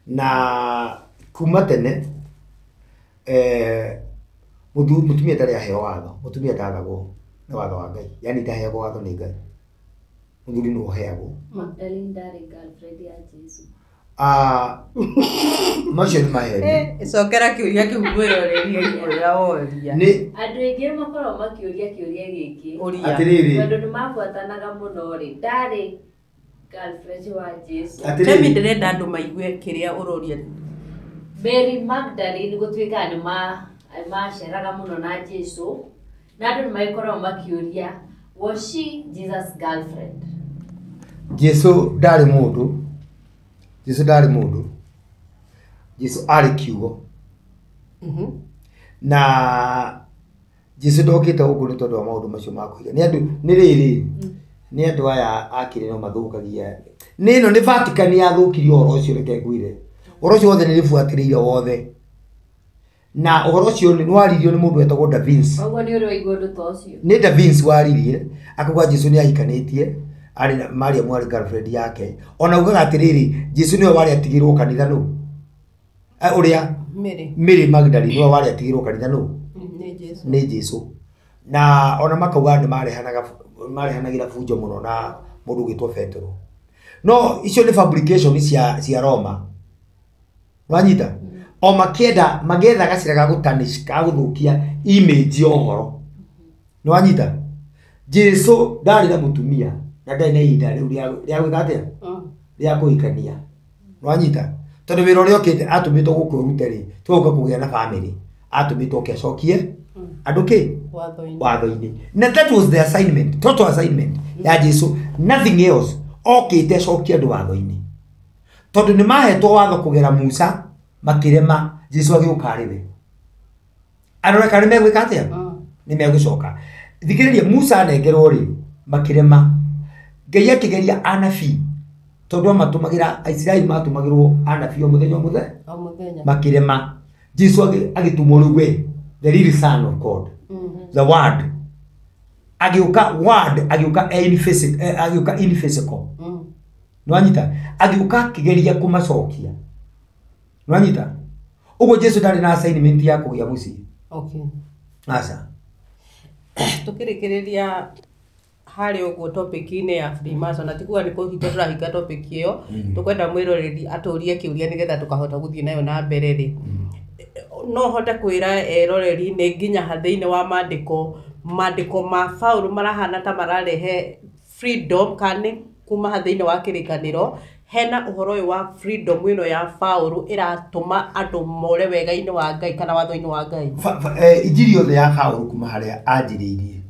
Na kuma tene, mũtumia ndarĩ aheo watho, mũtumia ndathagwo nĩ watho wa Ngai. Yani ndaheagwo watho nĩ Ngai. Mũthuri nĩwe ũheagwo. Magdalene ndarĩ girlfriend ya Jesu. Macio nĩ maheni. Cokera kĩũria kĩu mwĩrorerie ũrĩa woria. Nĩ andũ aingĩ makoragwo makĩũria kĩũria gĩkĩ. Ũria. Atĩrĩrĩ. Tondũ nĩ mabuatanaga mũno rĩ, ndarĩ girlfriend wa Jesu. Atĩrĩrĩ. Temi ndĩrenda andũ maigue kĩrĩa ũroria. Mary Magdalene gũtuĩka nĩ maceraga mũno na Jesu, na andũ nĩ magĩkoragwo makĩũria, was she Jesus girlfriend? Jesu ndarĩ mũndũ. Jesu ndarĩ mũndũ. Jesu arĩ kiugo. Na Jesu ndokĩte gũkũ nĩ tondũ wa maũndũ macio ma kũiga. Nĩ andũ, nĩ rĩrĩ, nĩ andũ aya a kĩrĩ no mathũkagia. Nĩ ĩno nĩ Vatican yathũkirie ũhoro ũcio, reke ngwĩre. Ũhoro ũcio wothe nĩ rĩbuatĩrĩire wothe. Na ũhoro ũcio nĩ waririo nĩ mũndũ wetagwo Da Vinci. Koguo nĩ ũrĩ waigua ũndũ ta ũcio? Nĩ Da Vinci waririe, akauga Jesu nĩ ahikanĩtie, arĩ na Maria mwarĩ girlfriend yake. Ona augaga atĩrĩrĩ, Jesu nĩwe warĩ atigĩrwo kanitha nũ? Ũrĩa? Mary. Mary Magdalene nĩwe warĩ atigĩrwo kanitha nũ? Nĩ Jesu. Nĩ Jesu. Na ona makauga nĩ marehanagĩra bunjo mũno na mũndũ ũgĩtwo Petero. No icio nĩ fabrication cia Roma. Wanyita? O makĩenda magetha gacĩra ga gũtanish, ga gũthũkia image ya ũhoro. Nĩ wanyita? Jesu ndarĩ na mũtumia na ndarĩ na ihinda rĩu rĩa gwĩka atĩa? Rĩa kũhikania. Nĩ wanyita? Tondũ wĩra ũrĩa okĩte atũmĩtwo gũkũ ũrute rĩ, ti gũka kũgĩa na family. Atũmĩtwo oke acokie Andũ kĩ? Watho-inĩ. Na that was the assignment, total assignment ya Jesu, nothing else. Okĩte acokie andũ watho-inĩ. Tondũ nĩ mahetwo watho kũgera Musa, makĩrema, Jesu agĩũka arĩ we. Arore kana nĩ megwĩka atĩa? Nĩ megũcoka. Thikĩrĩria, Musa anengerwo rĩ, makĩrema. Ngai akĩgeria anabii, tondũ amatũmagĩra, Aisiraeli matũmagĩrwo anabii o mũthenya o mũthenya. O mũthenya. Makĩrema. Jesu agĩtũmwo rĩu we, the real son of God. The word. Agĩũka word, agĩũka in physical, agĩũka in physical. Nĩwanyita? Agĩũka akĩgeria kũmacokia. Nĩwanyita? Ũguo Jesu ndarĩ na assignment ya kũgĩa mũciĩ. Okay. Aca. Tukĩrĩkĩrĩria harĩ ũguo topic-inĩ ya Freemason, na ti kuga nĩ kũhinga tũrahinga topic ĩyo, tũkwenda mwĩroreri atũrie kĩũria nĩgetha tũkahota gũthiĩ nayo na mbere rĩ. No hote kwĩra eroreri nĩ nginya ha thĩinĩ wa maandĩko, maandĩko ma Paũlũ marahana ta mararehe freedom, kana nĩ kuma ha thĩinĩ wa kĩrĩkanĩro, hena ũhoro ũyũ wa freedom ĩno ya Paũlũ ĩratũma andũ more wega-inĩ wa Ngai kana watho-inĩ wa Ngai. Injiri yothe ya Paũlũ kuma harĩa anjĩrĩirie.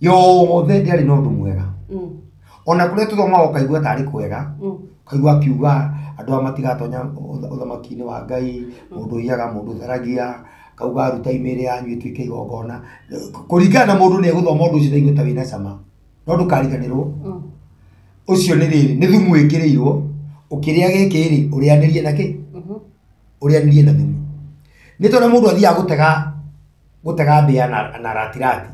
Yothe ndĩarĩ na ũndũ mwega. Ona kũrĩa tũthomaga ũkaigua tarĩ kwega, ũkaigua akiuga andũ aya matigatonya ũthamaki-inĩ wa Ngai, mũndũ ũiyaga, mũndũ ũtharagia, akauga rutai mĩĩrĩ yanyu ĩtuĩke igongona. Kũringana na mũndũ nĩ egũthoma ũndũ ũcio na aigue ta wĩna cama, no ndũkariganĩrwo. Ũcio nĩ rĩrĩ, nĩ thumu wĩkĩrĩirwo, ũkĩrĩa gĩkĩ rĩ, ũrĩanĩrie na kĩ? Ũrĩanĩrie na thumu. Nĩ tondũ mũndũ athiaga gũtega mbĩa na ratirati.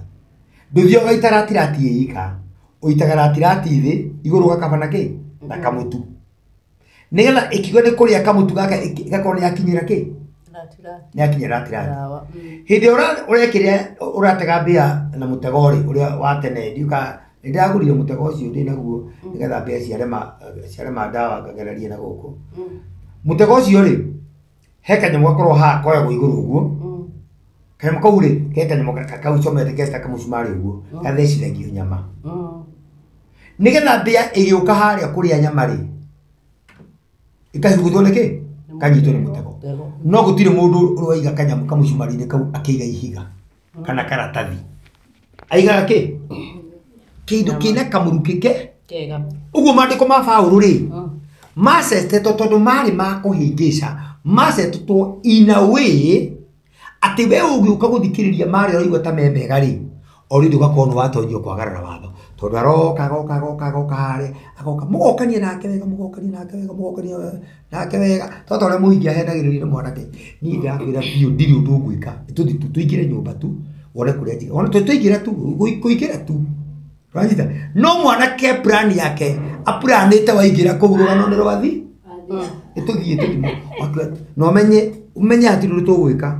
Ndũthiaga ũgaita ratirati ĩ ika, ũitaga ratirati thĩ, igũrũ ũgakaba na kĩ? Na kamũtu. Nĩgetha ĩkiuga nĩ kũrĩa kamũtu gaka, ĩgakorwo nĩ yakinyĩra kĩ? Nĩ yakinyĩra ratirati. Hĩndĩ ĩrĩa ũrekĩrĩa, ũratega mbĩa na mũtego rĩ, ũrĩa wa tene, ndiũka, nĩ ndagũrire mũtego ũcio ndĩ naguo, nĩgetha mbĩa ciarema ndawa ngagereria na gũkũ. Mũtego ũcio rĩ, he kanyamũ gakoragwo haha koyagwo igũrũ ũguo. Kanyamũ kau rĩ, ke kanyamũ kau comete keta kamũcumarĩ ũguo, gathecithagio nyama. Nĩgetha mbĩa ĩgĩũka harĩa kũrĩa nyama rĩ, ĩkahurutwo nĩ kĩ? Kanyitwo nĩ mũtego. No gũtirĩ mũndũ ũraiga kanyamũ kamũcumarĩ-inĩ kau akĩiga ihiga kana karatathi. Aigaga kĩ? Kĩndũ kĩna kamũrukĩ ke? Kega. Ũguo maandĩko ma Paũlũ rĩ, macetetwo tondũ marĩ ma kũhĩngĩca, macetetwo in a way atĩ we ũgĩũka gũthikĩrĩria marĩa ũraigua ta me mega rĩ, already ũgakorwo nĩ watonyio kwagarara watho. Tondũ aroka, agoka, agoka, agoka harĩa, agoka, mũgokania nake wega, mũgokania nake wega, mũgokania nake wega. To ta ũrĩa mũhiki ahenagĩrĩrio nĩ mwanake. Niĩ ndĩrakwĩra biũ ndirĩ ũndũ ũngwĩka. Tũthiĩ tu, tũingĩre nyũmba tu, wone kũrĩa njiga. Ona tũingĩra tu, kũingĩra tu. Ũranyita? No mwanake plan yake, aplanĩte waingĩra kũu rũgano nĩ rwathi? Tũthiĩ, tũthiĩ. Na ũmenye hatirĩ ũndũ tũgwĩka.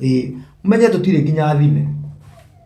Ĩĩ, ũmenye tũtirĩ nginya thime.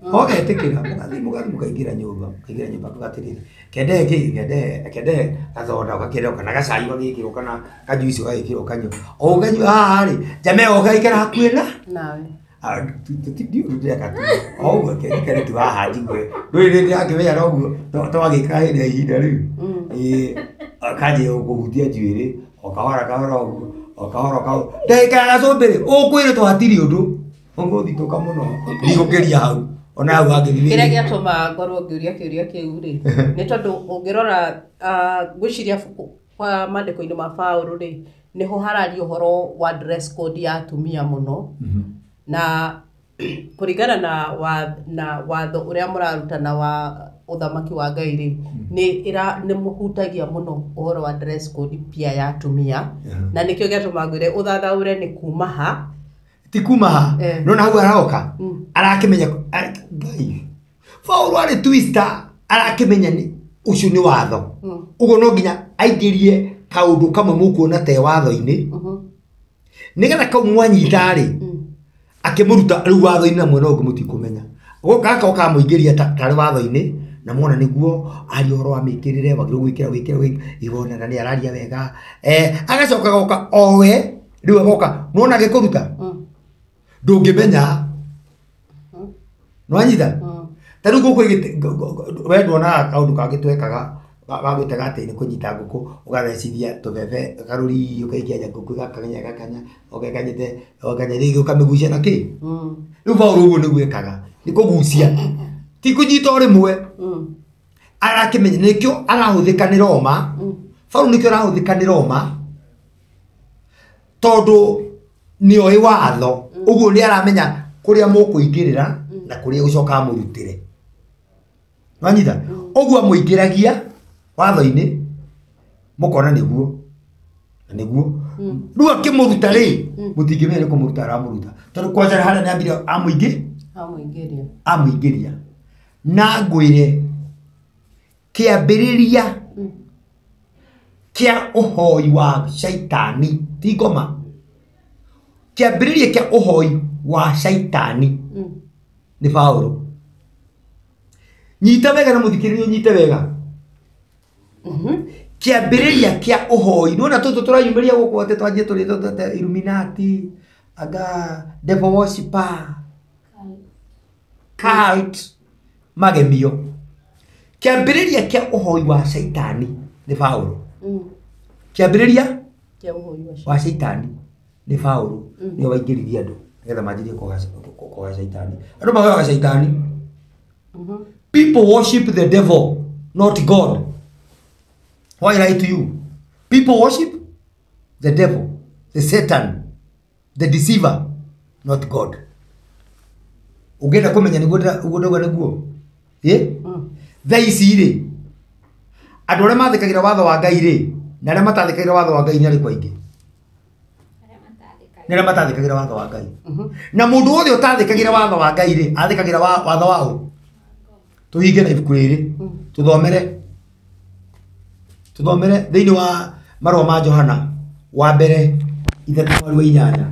Ũgetĩkĩra, mũgathiĩ, mũgathiĩ, mũkaingĩra nyũmba, mũkaingĩra nyũmba mũgatĩrĩra. Kendehe kĩ, kendehe, kendehe gathoda ũgakĩrwo kana gacai ũgagĩkĩrwo kana kajuici ũgagĩkĩrwo ũkanyua. O ũkanyua haha rĩ, njama ĩyo ũgaikara hakuhĩ na? Nawe. Ndiũĩ ũndũ ndĩreka tu. O ũguo kere tu haha njigue. Ndũĩ rĩrĩa ndĩrakĩmenya noguo, twagĩka hĩndĩ ya ihinda rĩu. Ĩĩ, akanjia kũhutia njuĩrĩ, o kahora kahora ũguo, o kahora kahora. Ndagĩka ya gacũmbĩrĩ, ũkwĩrĩtwo hatirĩ ũndũ. Ũgũthitũka mũno. Ndigũkĩria hau. Ona hau hangĩthiĩ. Kĩrĩa gĩatũma ngorwo ngĩũria kĩũria kĩu rĩ, nĩ tondũ ũngĩrora, ngwĩciria kwa maandĩko-inĩ ma Paũlũ rĩ, nĩho hararia ũhoro wa dress code ya atumia mũno. Na kũringana na watho ũrĩa mũrarutana wa ũthamaki wa Ngai rĩ, nĩ mũhutagia mũno ũhoro wa dress code pia ya atumia. Na nĩkĩo gĩatũma ngwĩre ũthathaũre nĩ kuma ha. Ti kuma ha. No na hau aroka. Arakĩmenya, Ngai. Paũlũ arĩ twister, arakĩmenya nĩ ũcio nĩ watho. Ũguo no nginya aingĩrie kaũndũ kamwe mũkuona te watho-inĩ. Nĩgetha kau mwanyita rĩ, akĩmũruta rĩu watho-inĩ na mwena ũngĩ mũtikũmenya. Gaka ũkamũingĩria tarĩ watho-inĩ, na mwona nĩguo aria ũhoro wa mĩkĩrĩre, wagĩrĩirwo gwĩkĩra, gwĩkĩra, gwĩkĩra, igona na nĩ araria wega. Agacoka agoka o we, rĩu agoka, nĩwona agĩkũruta? Ndũngĩmenya. Nĩwanyita? Ta rĩu gũkũ we nduonaga kaũndũ kangĩ twekaga, Wa gĩtagatĩ-inĩ kũnyita ngũkũ ũgathecithia tũbebe karũri ũkaikia nja ngũkũ gakanya gakanya ũgekanyĩte ũgakanya rĩngĩ ũkamĩgucia na kĩ. Rĩu Paũlũ ũguo nĩguo ekaga, nĩ kũgucia, ti kũnyita o rĩmwe. Arakĩmenya nĩkĩo arahũthĩka nĩ Roma. Paũlũ nĩkĩo arahũthĩka nĩ Roma tondũ nĩoĩ watho, ũguo nĩ aramenya kũrĩa mũkũingĩrĩra na kũrĩa gũcoka amũrutĩre. Wanyita? Ũguo amũingĩragia watho-inĩ mũkona nĩguo na nĩguo. Rĩu akĩmũruta rĩ, mũtingĩmenya nĩ kũmũruta aramũruta tondũ kwanja harĩa nĩ ambire Amũingĩria. Amũingĩria. Na ngwĩre kĩambĩrĩria kĩa ũhoi wa caitani ti ngoma. Kĩambĩrĩria kĩa ũhoi wa caitani nĩ Paũlũ. Nyita wega na mũthikĩrĩria ũnyite wega. Kĩambĩrĩria kĩa ũhoi nĩwona tũtũ tũrayumĩria gũkũ atĩ twanjie tũrĩtwo ta Illuminati, anga devil worshipper, cult, magemio. Kĩambĩrĩria kĩa ũhoi wa caitani nĩ Paũlũ. Kĩambĩrĩria Kĩa ũhoi wa caitani nĩ Paũlũ. Nĩwe waingĩririe andũ nĩgetha manjĩrie kũhoya caitani. Andũ mahoyaga caitani. People worship the devil, not God. Why lie to you? People worship the devil, the Satan, the deceiver, not God. Ũngĩenda kũmenya nĩguo ũguo ndauga nĩguo? Thaa ici rĩ, andũ arĩa mathĩkagĩra watho wa Ngai rĩ, na arĩa matathĩkagĩra watho wa Ngai nĩ arĩkũ aingĩ? Nĩ arĩa matathĩkagĩra watho wa Ngai. Na mũndũ wothe ũtathĩkagĩra watho wa Ngai rĩ, athĩkagĩra watho wa ũ? Tũhinge na ibuku rĩrĩ, tũthomere. Tũthomere thĩinĩ wa marũa ma Johana wa mbere 3:8.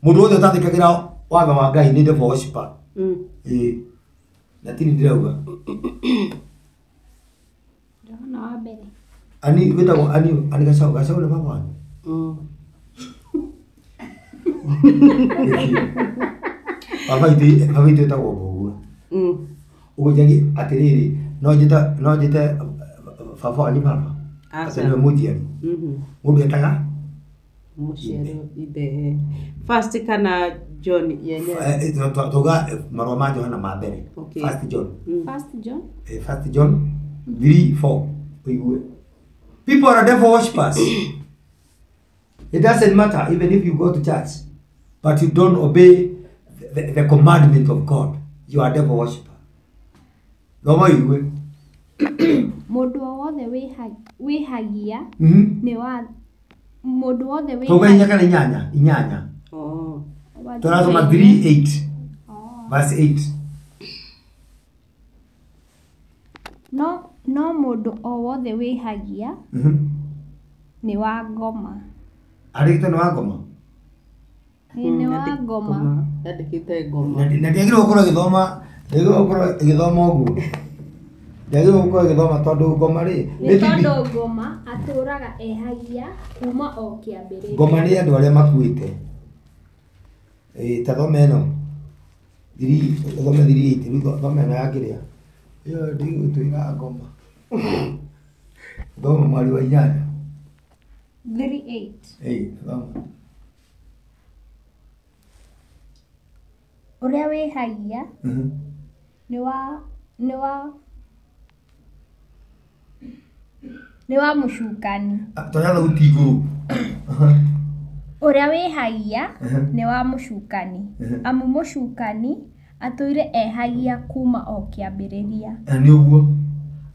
Mũndũ wothe ũtathĩkagĩra watho wa Ngai nĩ devil worshipper. Na tini ndĩrauga. Johana wa mbere. Ani wĩtagwo ani ani Gacau, Gacau nĩ baba wanyu. Baba itũ etagwo Mbũgua. Ũguo njagi atĩrĩrĩ, no njĩte baba wanyu baba. Atĩ nĩwe mũnjiari. Mũndũ etaga Mũciari ithe. First kana John yenyewe. Tuga marũa ma Johana ma mbere. First John. First John. First John 3:4. Ũigue. People are devil worshippers. It doesn't matter even if you go to church, but you don't obey the commandment of God. You are devil worshipper. Thoma ũigue. Mũndũ o wothe wĩhagia nĩ wa mũndũ wothe wĩhagia. Tuga inya kana inyanya? Inyanya. Tũrasoma 3:8. Verse 8. No mũndũ o wothe wĩhagia nĩ wa ngoma. Arĩkĩte nĩ wa ngoma? Nĩ wa ngoma. Yandĩkĩte ngoma. Na ndĩagĩrĩirwo gũkorwo ĩgĩthoma, ndĩagĩrĩirwo gũkorwo ĩgĩthoma ũguo. Ndĩagĩrĩirwo gũkorwo ĩgĩthoma tondũ ngoma rĩ, nĩ tondũ ngoma atũraga ehagia kuma o kĩambĩrĩria. Ngoma nĩ andũ arĩa makuĩte. Ta thoma ĩno. Thome 3:8, rĩu thoma ĩno ya kĩrĩa. Ĩyo ndĩgũtwĩra ngoma. Thoma mwari wa inyanya. 3:8. Thoma. Ũrĩa wĩhagia nĩ wa mũcukani. Tonya thauti igũrũ. Ũrĩa wĩhagia nĩ wa mũcukani, amu mũcukani atũire ehagia kuma o kĩambĩrĩria. Nĩ ũguo.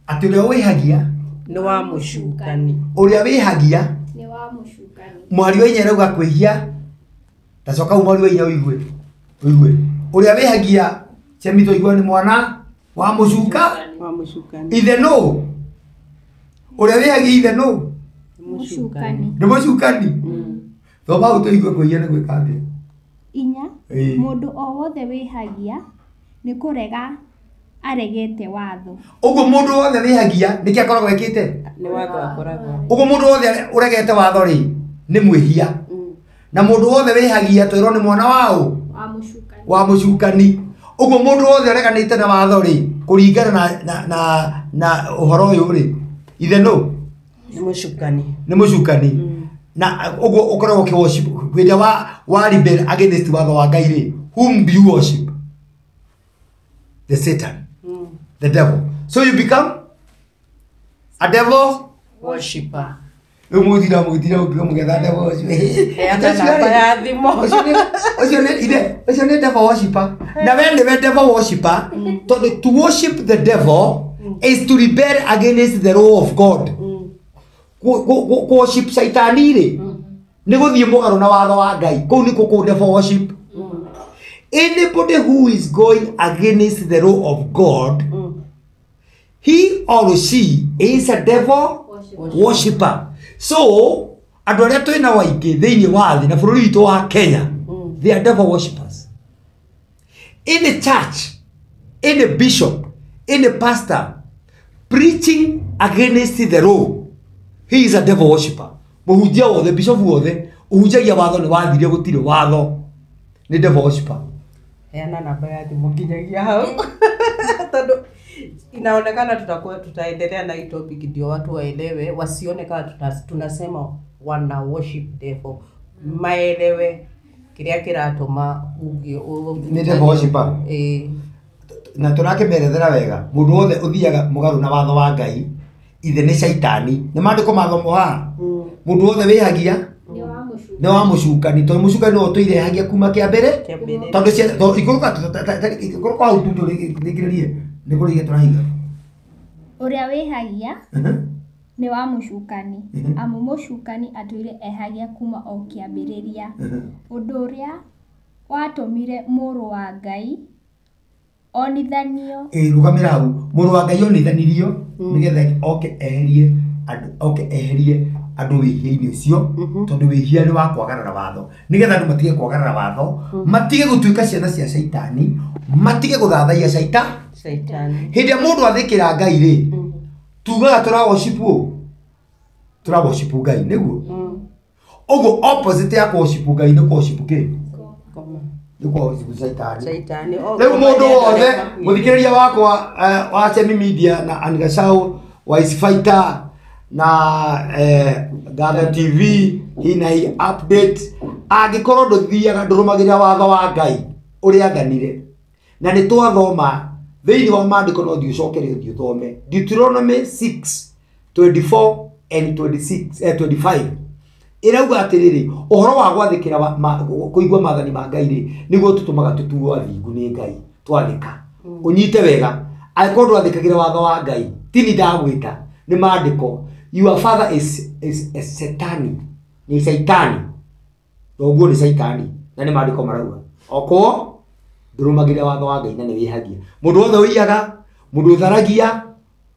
Atĩ ũrĩa wĩhagia nĩ wa mũcukani. Ũrĩa wĩhagia nĩ wa mũcukani. Mwari wa inya arauga kwĩhia. Ta coka hau mwari wa inya ũigue. Ũigue. Ũrĩa wĩhagia chemi tũigua nĩ mwana wa mũcuka. Wa mũcukani. Ithe nũ? Ũrĩa wĩhagia ithe nũ? Mũcukani. Nĩ mũcukani. Thoma hau tũigue kwĩhia nĩ gwĩka atĩa. Inya, mũndũ o wothe wĩhagia nĩ kũrega aregete watho. Ũguo mũndũ wothe wĩhagia nĩkĩ akoragwo ekĩte? Nĩ watho akoragwo. Ũguo mũndũ wothe ũregete watho rĩ nĩ mwĩhia. Na mũndũ wothe wĩhagia twĩrwo nĩ mwana wa ũ? Wa mũcukani. Wa mũcukani. Ũguo mũndũ wothe ũreganĩte na watho rĩ kũringana na ũhoro ũyũ rĩ Ithe no Nĩ mũcukani. Nĩ mũcukani. Na ũguo ũkoragwo ũkĩ worship hĩndĩ wa rebel against watho wa Ngai rĩ, whom do you worship? The Satan, the devil. So you become a devil Worshiper. Rĩu mũgũtinda mũgĩtinda mũkiuga mũgetha devil ũcio. Heana namba ya thimũ. Ũcio nĩ ithe, ũcio nĩ devil worshipper. Na we nĩwe devil worshipper, tondũ to worship the devil is to rebel against the law of God. Worship Shaitani rĩ, nĩ gũthiĩ mũgarũ na watho wa Ngai. Kũu nĩkuo kũu devil worship. Anybody who is going against the law of God, he or she is a devil worshipper. So andũ arĩa twĩna waingĩ thĩinĩ wa thĩ na bũrũri witũ wa Kenya, they are devil worshippers. Any church, any bishop, any pastor preaching against the law, he is a devil worshipper. Mũhunjia wothe, bishop wothe ũhunjagia watho nĩ wathire, gũtirĩ watho, nĩ devil worshipper. Heana namba ya thimũ nginyagia hau, tondũ inaonekana tutakuwa tutaendelea na hii topic ndio watu waelewe, wasione kama tunasema wana worship devil, maelewe kiria kiratũma uge Nĩ devil worshipper. Ĩĩ. Na tũrakĩmerethera wega, mũndũ wothe ũthiaga mũgarũ na watho wa Ngai, ithe nĩ Caitani. Nĩ maandĩko mathomo haha. Mũndũ wothe wĩhagia Nĩ wa mũcukani. Nĩ wa mũcukani, tondũ mũcukani nĩwe ũtũirehagia kuma kĩambere. Kĩambĩrĩria. Tondũ tondũ ikũrũka hau tu tũrĩkĩrĩrie nĩ kũrĩkia tũrahinga. Ũrĩa wĩhagia nĩ wa mũcukani, amu mũcukani atũire ehagia kuma o kĩambĩrĩria. Ũndũ ũrĩa watũmire mũrũ wa Ngai onithanio. Ĩ, rũgamĩra hau. Mũrũ wa Ngai onithanirio nĩgetha oke eherie andũ, oke eherie andũ wĩhia-inĩ ũcio, tondũ wĩhia nĩ wa kwagarara watho, nĩgetha andũ matige kwagarara watho, matige gũtuĩka ciana cia Caitani, matige gũthathaiya Caitani. Hĩndĩ ĩrĩa mũndũ athĩkĩra Ngai rĩ, tugaga tũra worship ũ? Tũra worship Ngai nĩguo. Ũguo opposite ya worship Ngai nĩ worship kĩ? Ngoma. Nĩ worship Caitani. Caitani. O, Rĩu ngoma mũndũ nĩ andũ wothe arĩa makuĩte. Mũthikĩrĩria wakwa wa Semi Media na Angasau wa East Fighter na Gatho TV hi na hi update, angĩkorwo ndũthiaga ndũrũmagĩrĩra watho wa Ngai ũrĩa athanire, na nĩ twathoma thĩinĩ wa maandĩko, no thiĩ ũcokere ũthiĩ ũthome Deuteronomy 6:24 and 26, 25, ĩrauga atĩrĩrĩ, ũhoro wa gwathĩkĩra kũigua maathani ma Ngai rĩ, nĩguo tũtũmaga tũtuo athingu nĩ Ngai twathĩka. Ũnyite wega, angĩkorwo ndwathĩkagĩra watho wa Ngai, tini ndagwĩta nĩ maandĩko, your father is a setani, nĩ Caitani, thoguo nĩ Caitani, na nĩ maandĩko marauga okorwo ndũrũmagĩrĩra watho wa Ngai na nĩ wĩhagia. Mũndũ wothe ũiyaga, mũndũ ũtharagia,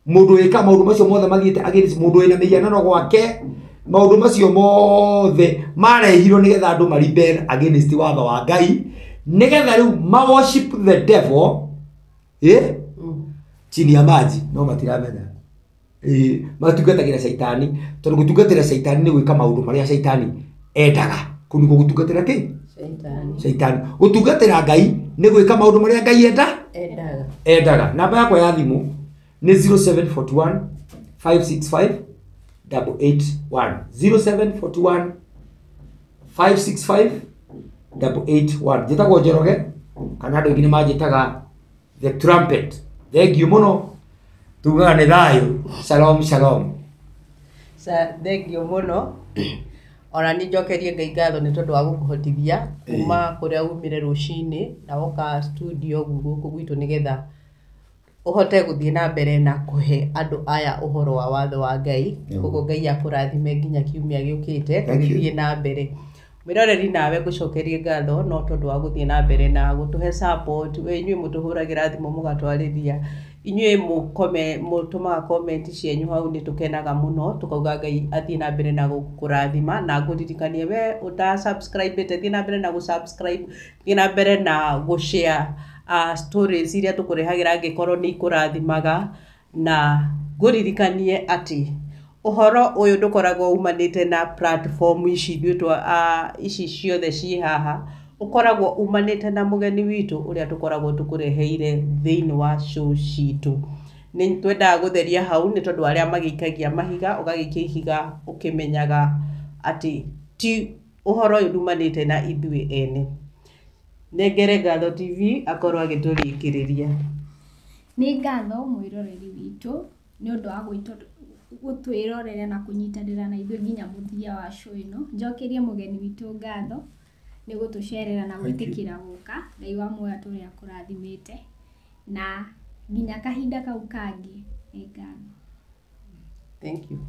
mũndũ wĩka maũndũ macio mothe mathiĩte against, mũndũ wĩna mĩhianano gwake, maũndũ macio mothe marehirwo nĩgetha andũ ma rebel against watho wa Ngai, nĩgetha rĩu ma worship the devil chini ya maji, no matiramenya. Ĩ, matungatagĩra Caitani, tondũ gũtungatĩra Caitani nĩ gwĩka maũndũ marĩa Caitani endaga. Kũu nĩkuo gũtungatĩra kĩ? Caitani. Caitani. Gũtungatĩra Ngai nĩ gwĩka maũndũ marĩa Ngai enda Endaga. Endaga. Namba yakwa ya thimũ nĩ 0741 565 881, 0741 565 881. Njĩtagwo Njoroge, kana andũ aingĩ nĩ manjĩtaga The Trumpet. Thengiũ mũno, tugaga nĩ thayũ. Shalom, shalom. Thengiũ mũno. Ona niĩ njokerie Ngai ngatho nĩ tondũ wa gũkũhotithia kuma kũrĩa umire rũcinĩ na woka studio gũkũ gwitũ, nĩgetha ũhote gũthiĩ na mbere na kũhe andũ aya ũhoro wa watho wa Ngai. Koguo Ngai akũrathime nginya kiumia gĩũkĩte. Thank you. Tũgĩthiĩ na mbere. Mwĩroreri, nawe ngũcokerie ngatho no tondũ wa gũthiĩ na mbere na gũtũhe support. We inyuĩ mũtũhũragĩra thimũ mũgatwarĩria, inyuĩ mũkome mũtũmaga comment cianyu hau, nĩ tũkenaga mũno, tũkauga Ngai athiĩ na mbere na gũkũrathima. Na ngũririkanie, we ũta subscribe thiĩ na mbere na gũ-subscribe, thiĩ na mbere na gũ-share stories iria tũkũrehagĩra angĩkorwo nĩ ikũrathimaga. Na ngũririkanie atĩ ũhoro ũyũ ndũkoragwo umanĩte na platform ici ithuĩ ici ciothe ciĩ haha, ũkoragwo umanĩte na mũgeni witũ ũrĩa tũkoragwo tũkũreheire thĩinĩ wa show citũ. Nĩ twendaga gũtheria hau nĩ tondũ arĩa magĩikagia mahiga, ũgagĩikia ihiga ũkĩmenyaga atĩ ti ũhoro ũyũ ndumanĩte na ithuĩ ene. Nengere Ngatho TV akorwo agĩtũrĩkĩrĩria. Nĩ ngatho mwĩroreri witũ nĩ ũndũ wa gũtwĩrorera na kũnyitanĩra na ithuĩ nginya mũthia wa show ĩno. Njokerie mũgeni witũ ngatho nĩ gũtũcerera na gwĩtĩkĩra gũka. Ngai wa muoyo atũre akũrathimĩte na nginya kahinda kau kangĩ, nĩ ngatho. Thank you.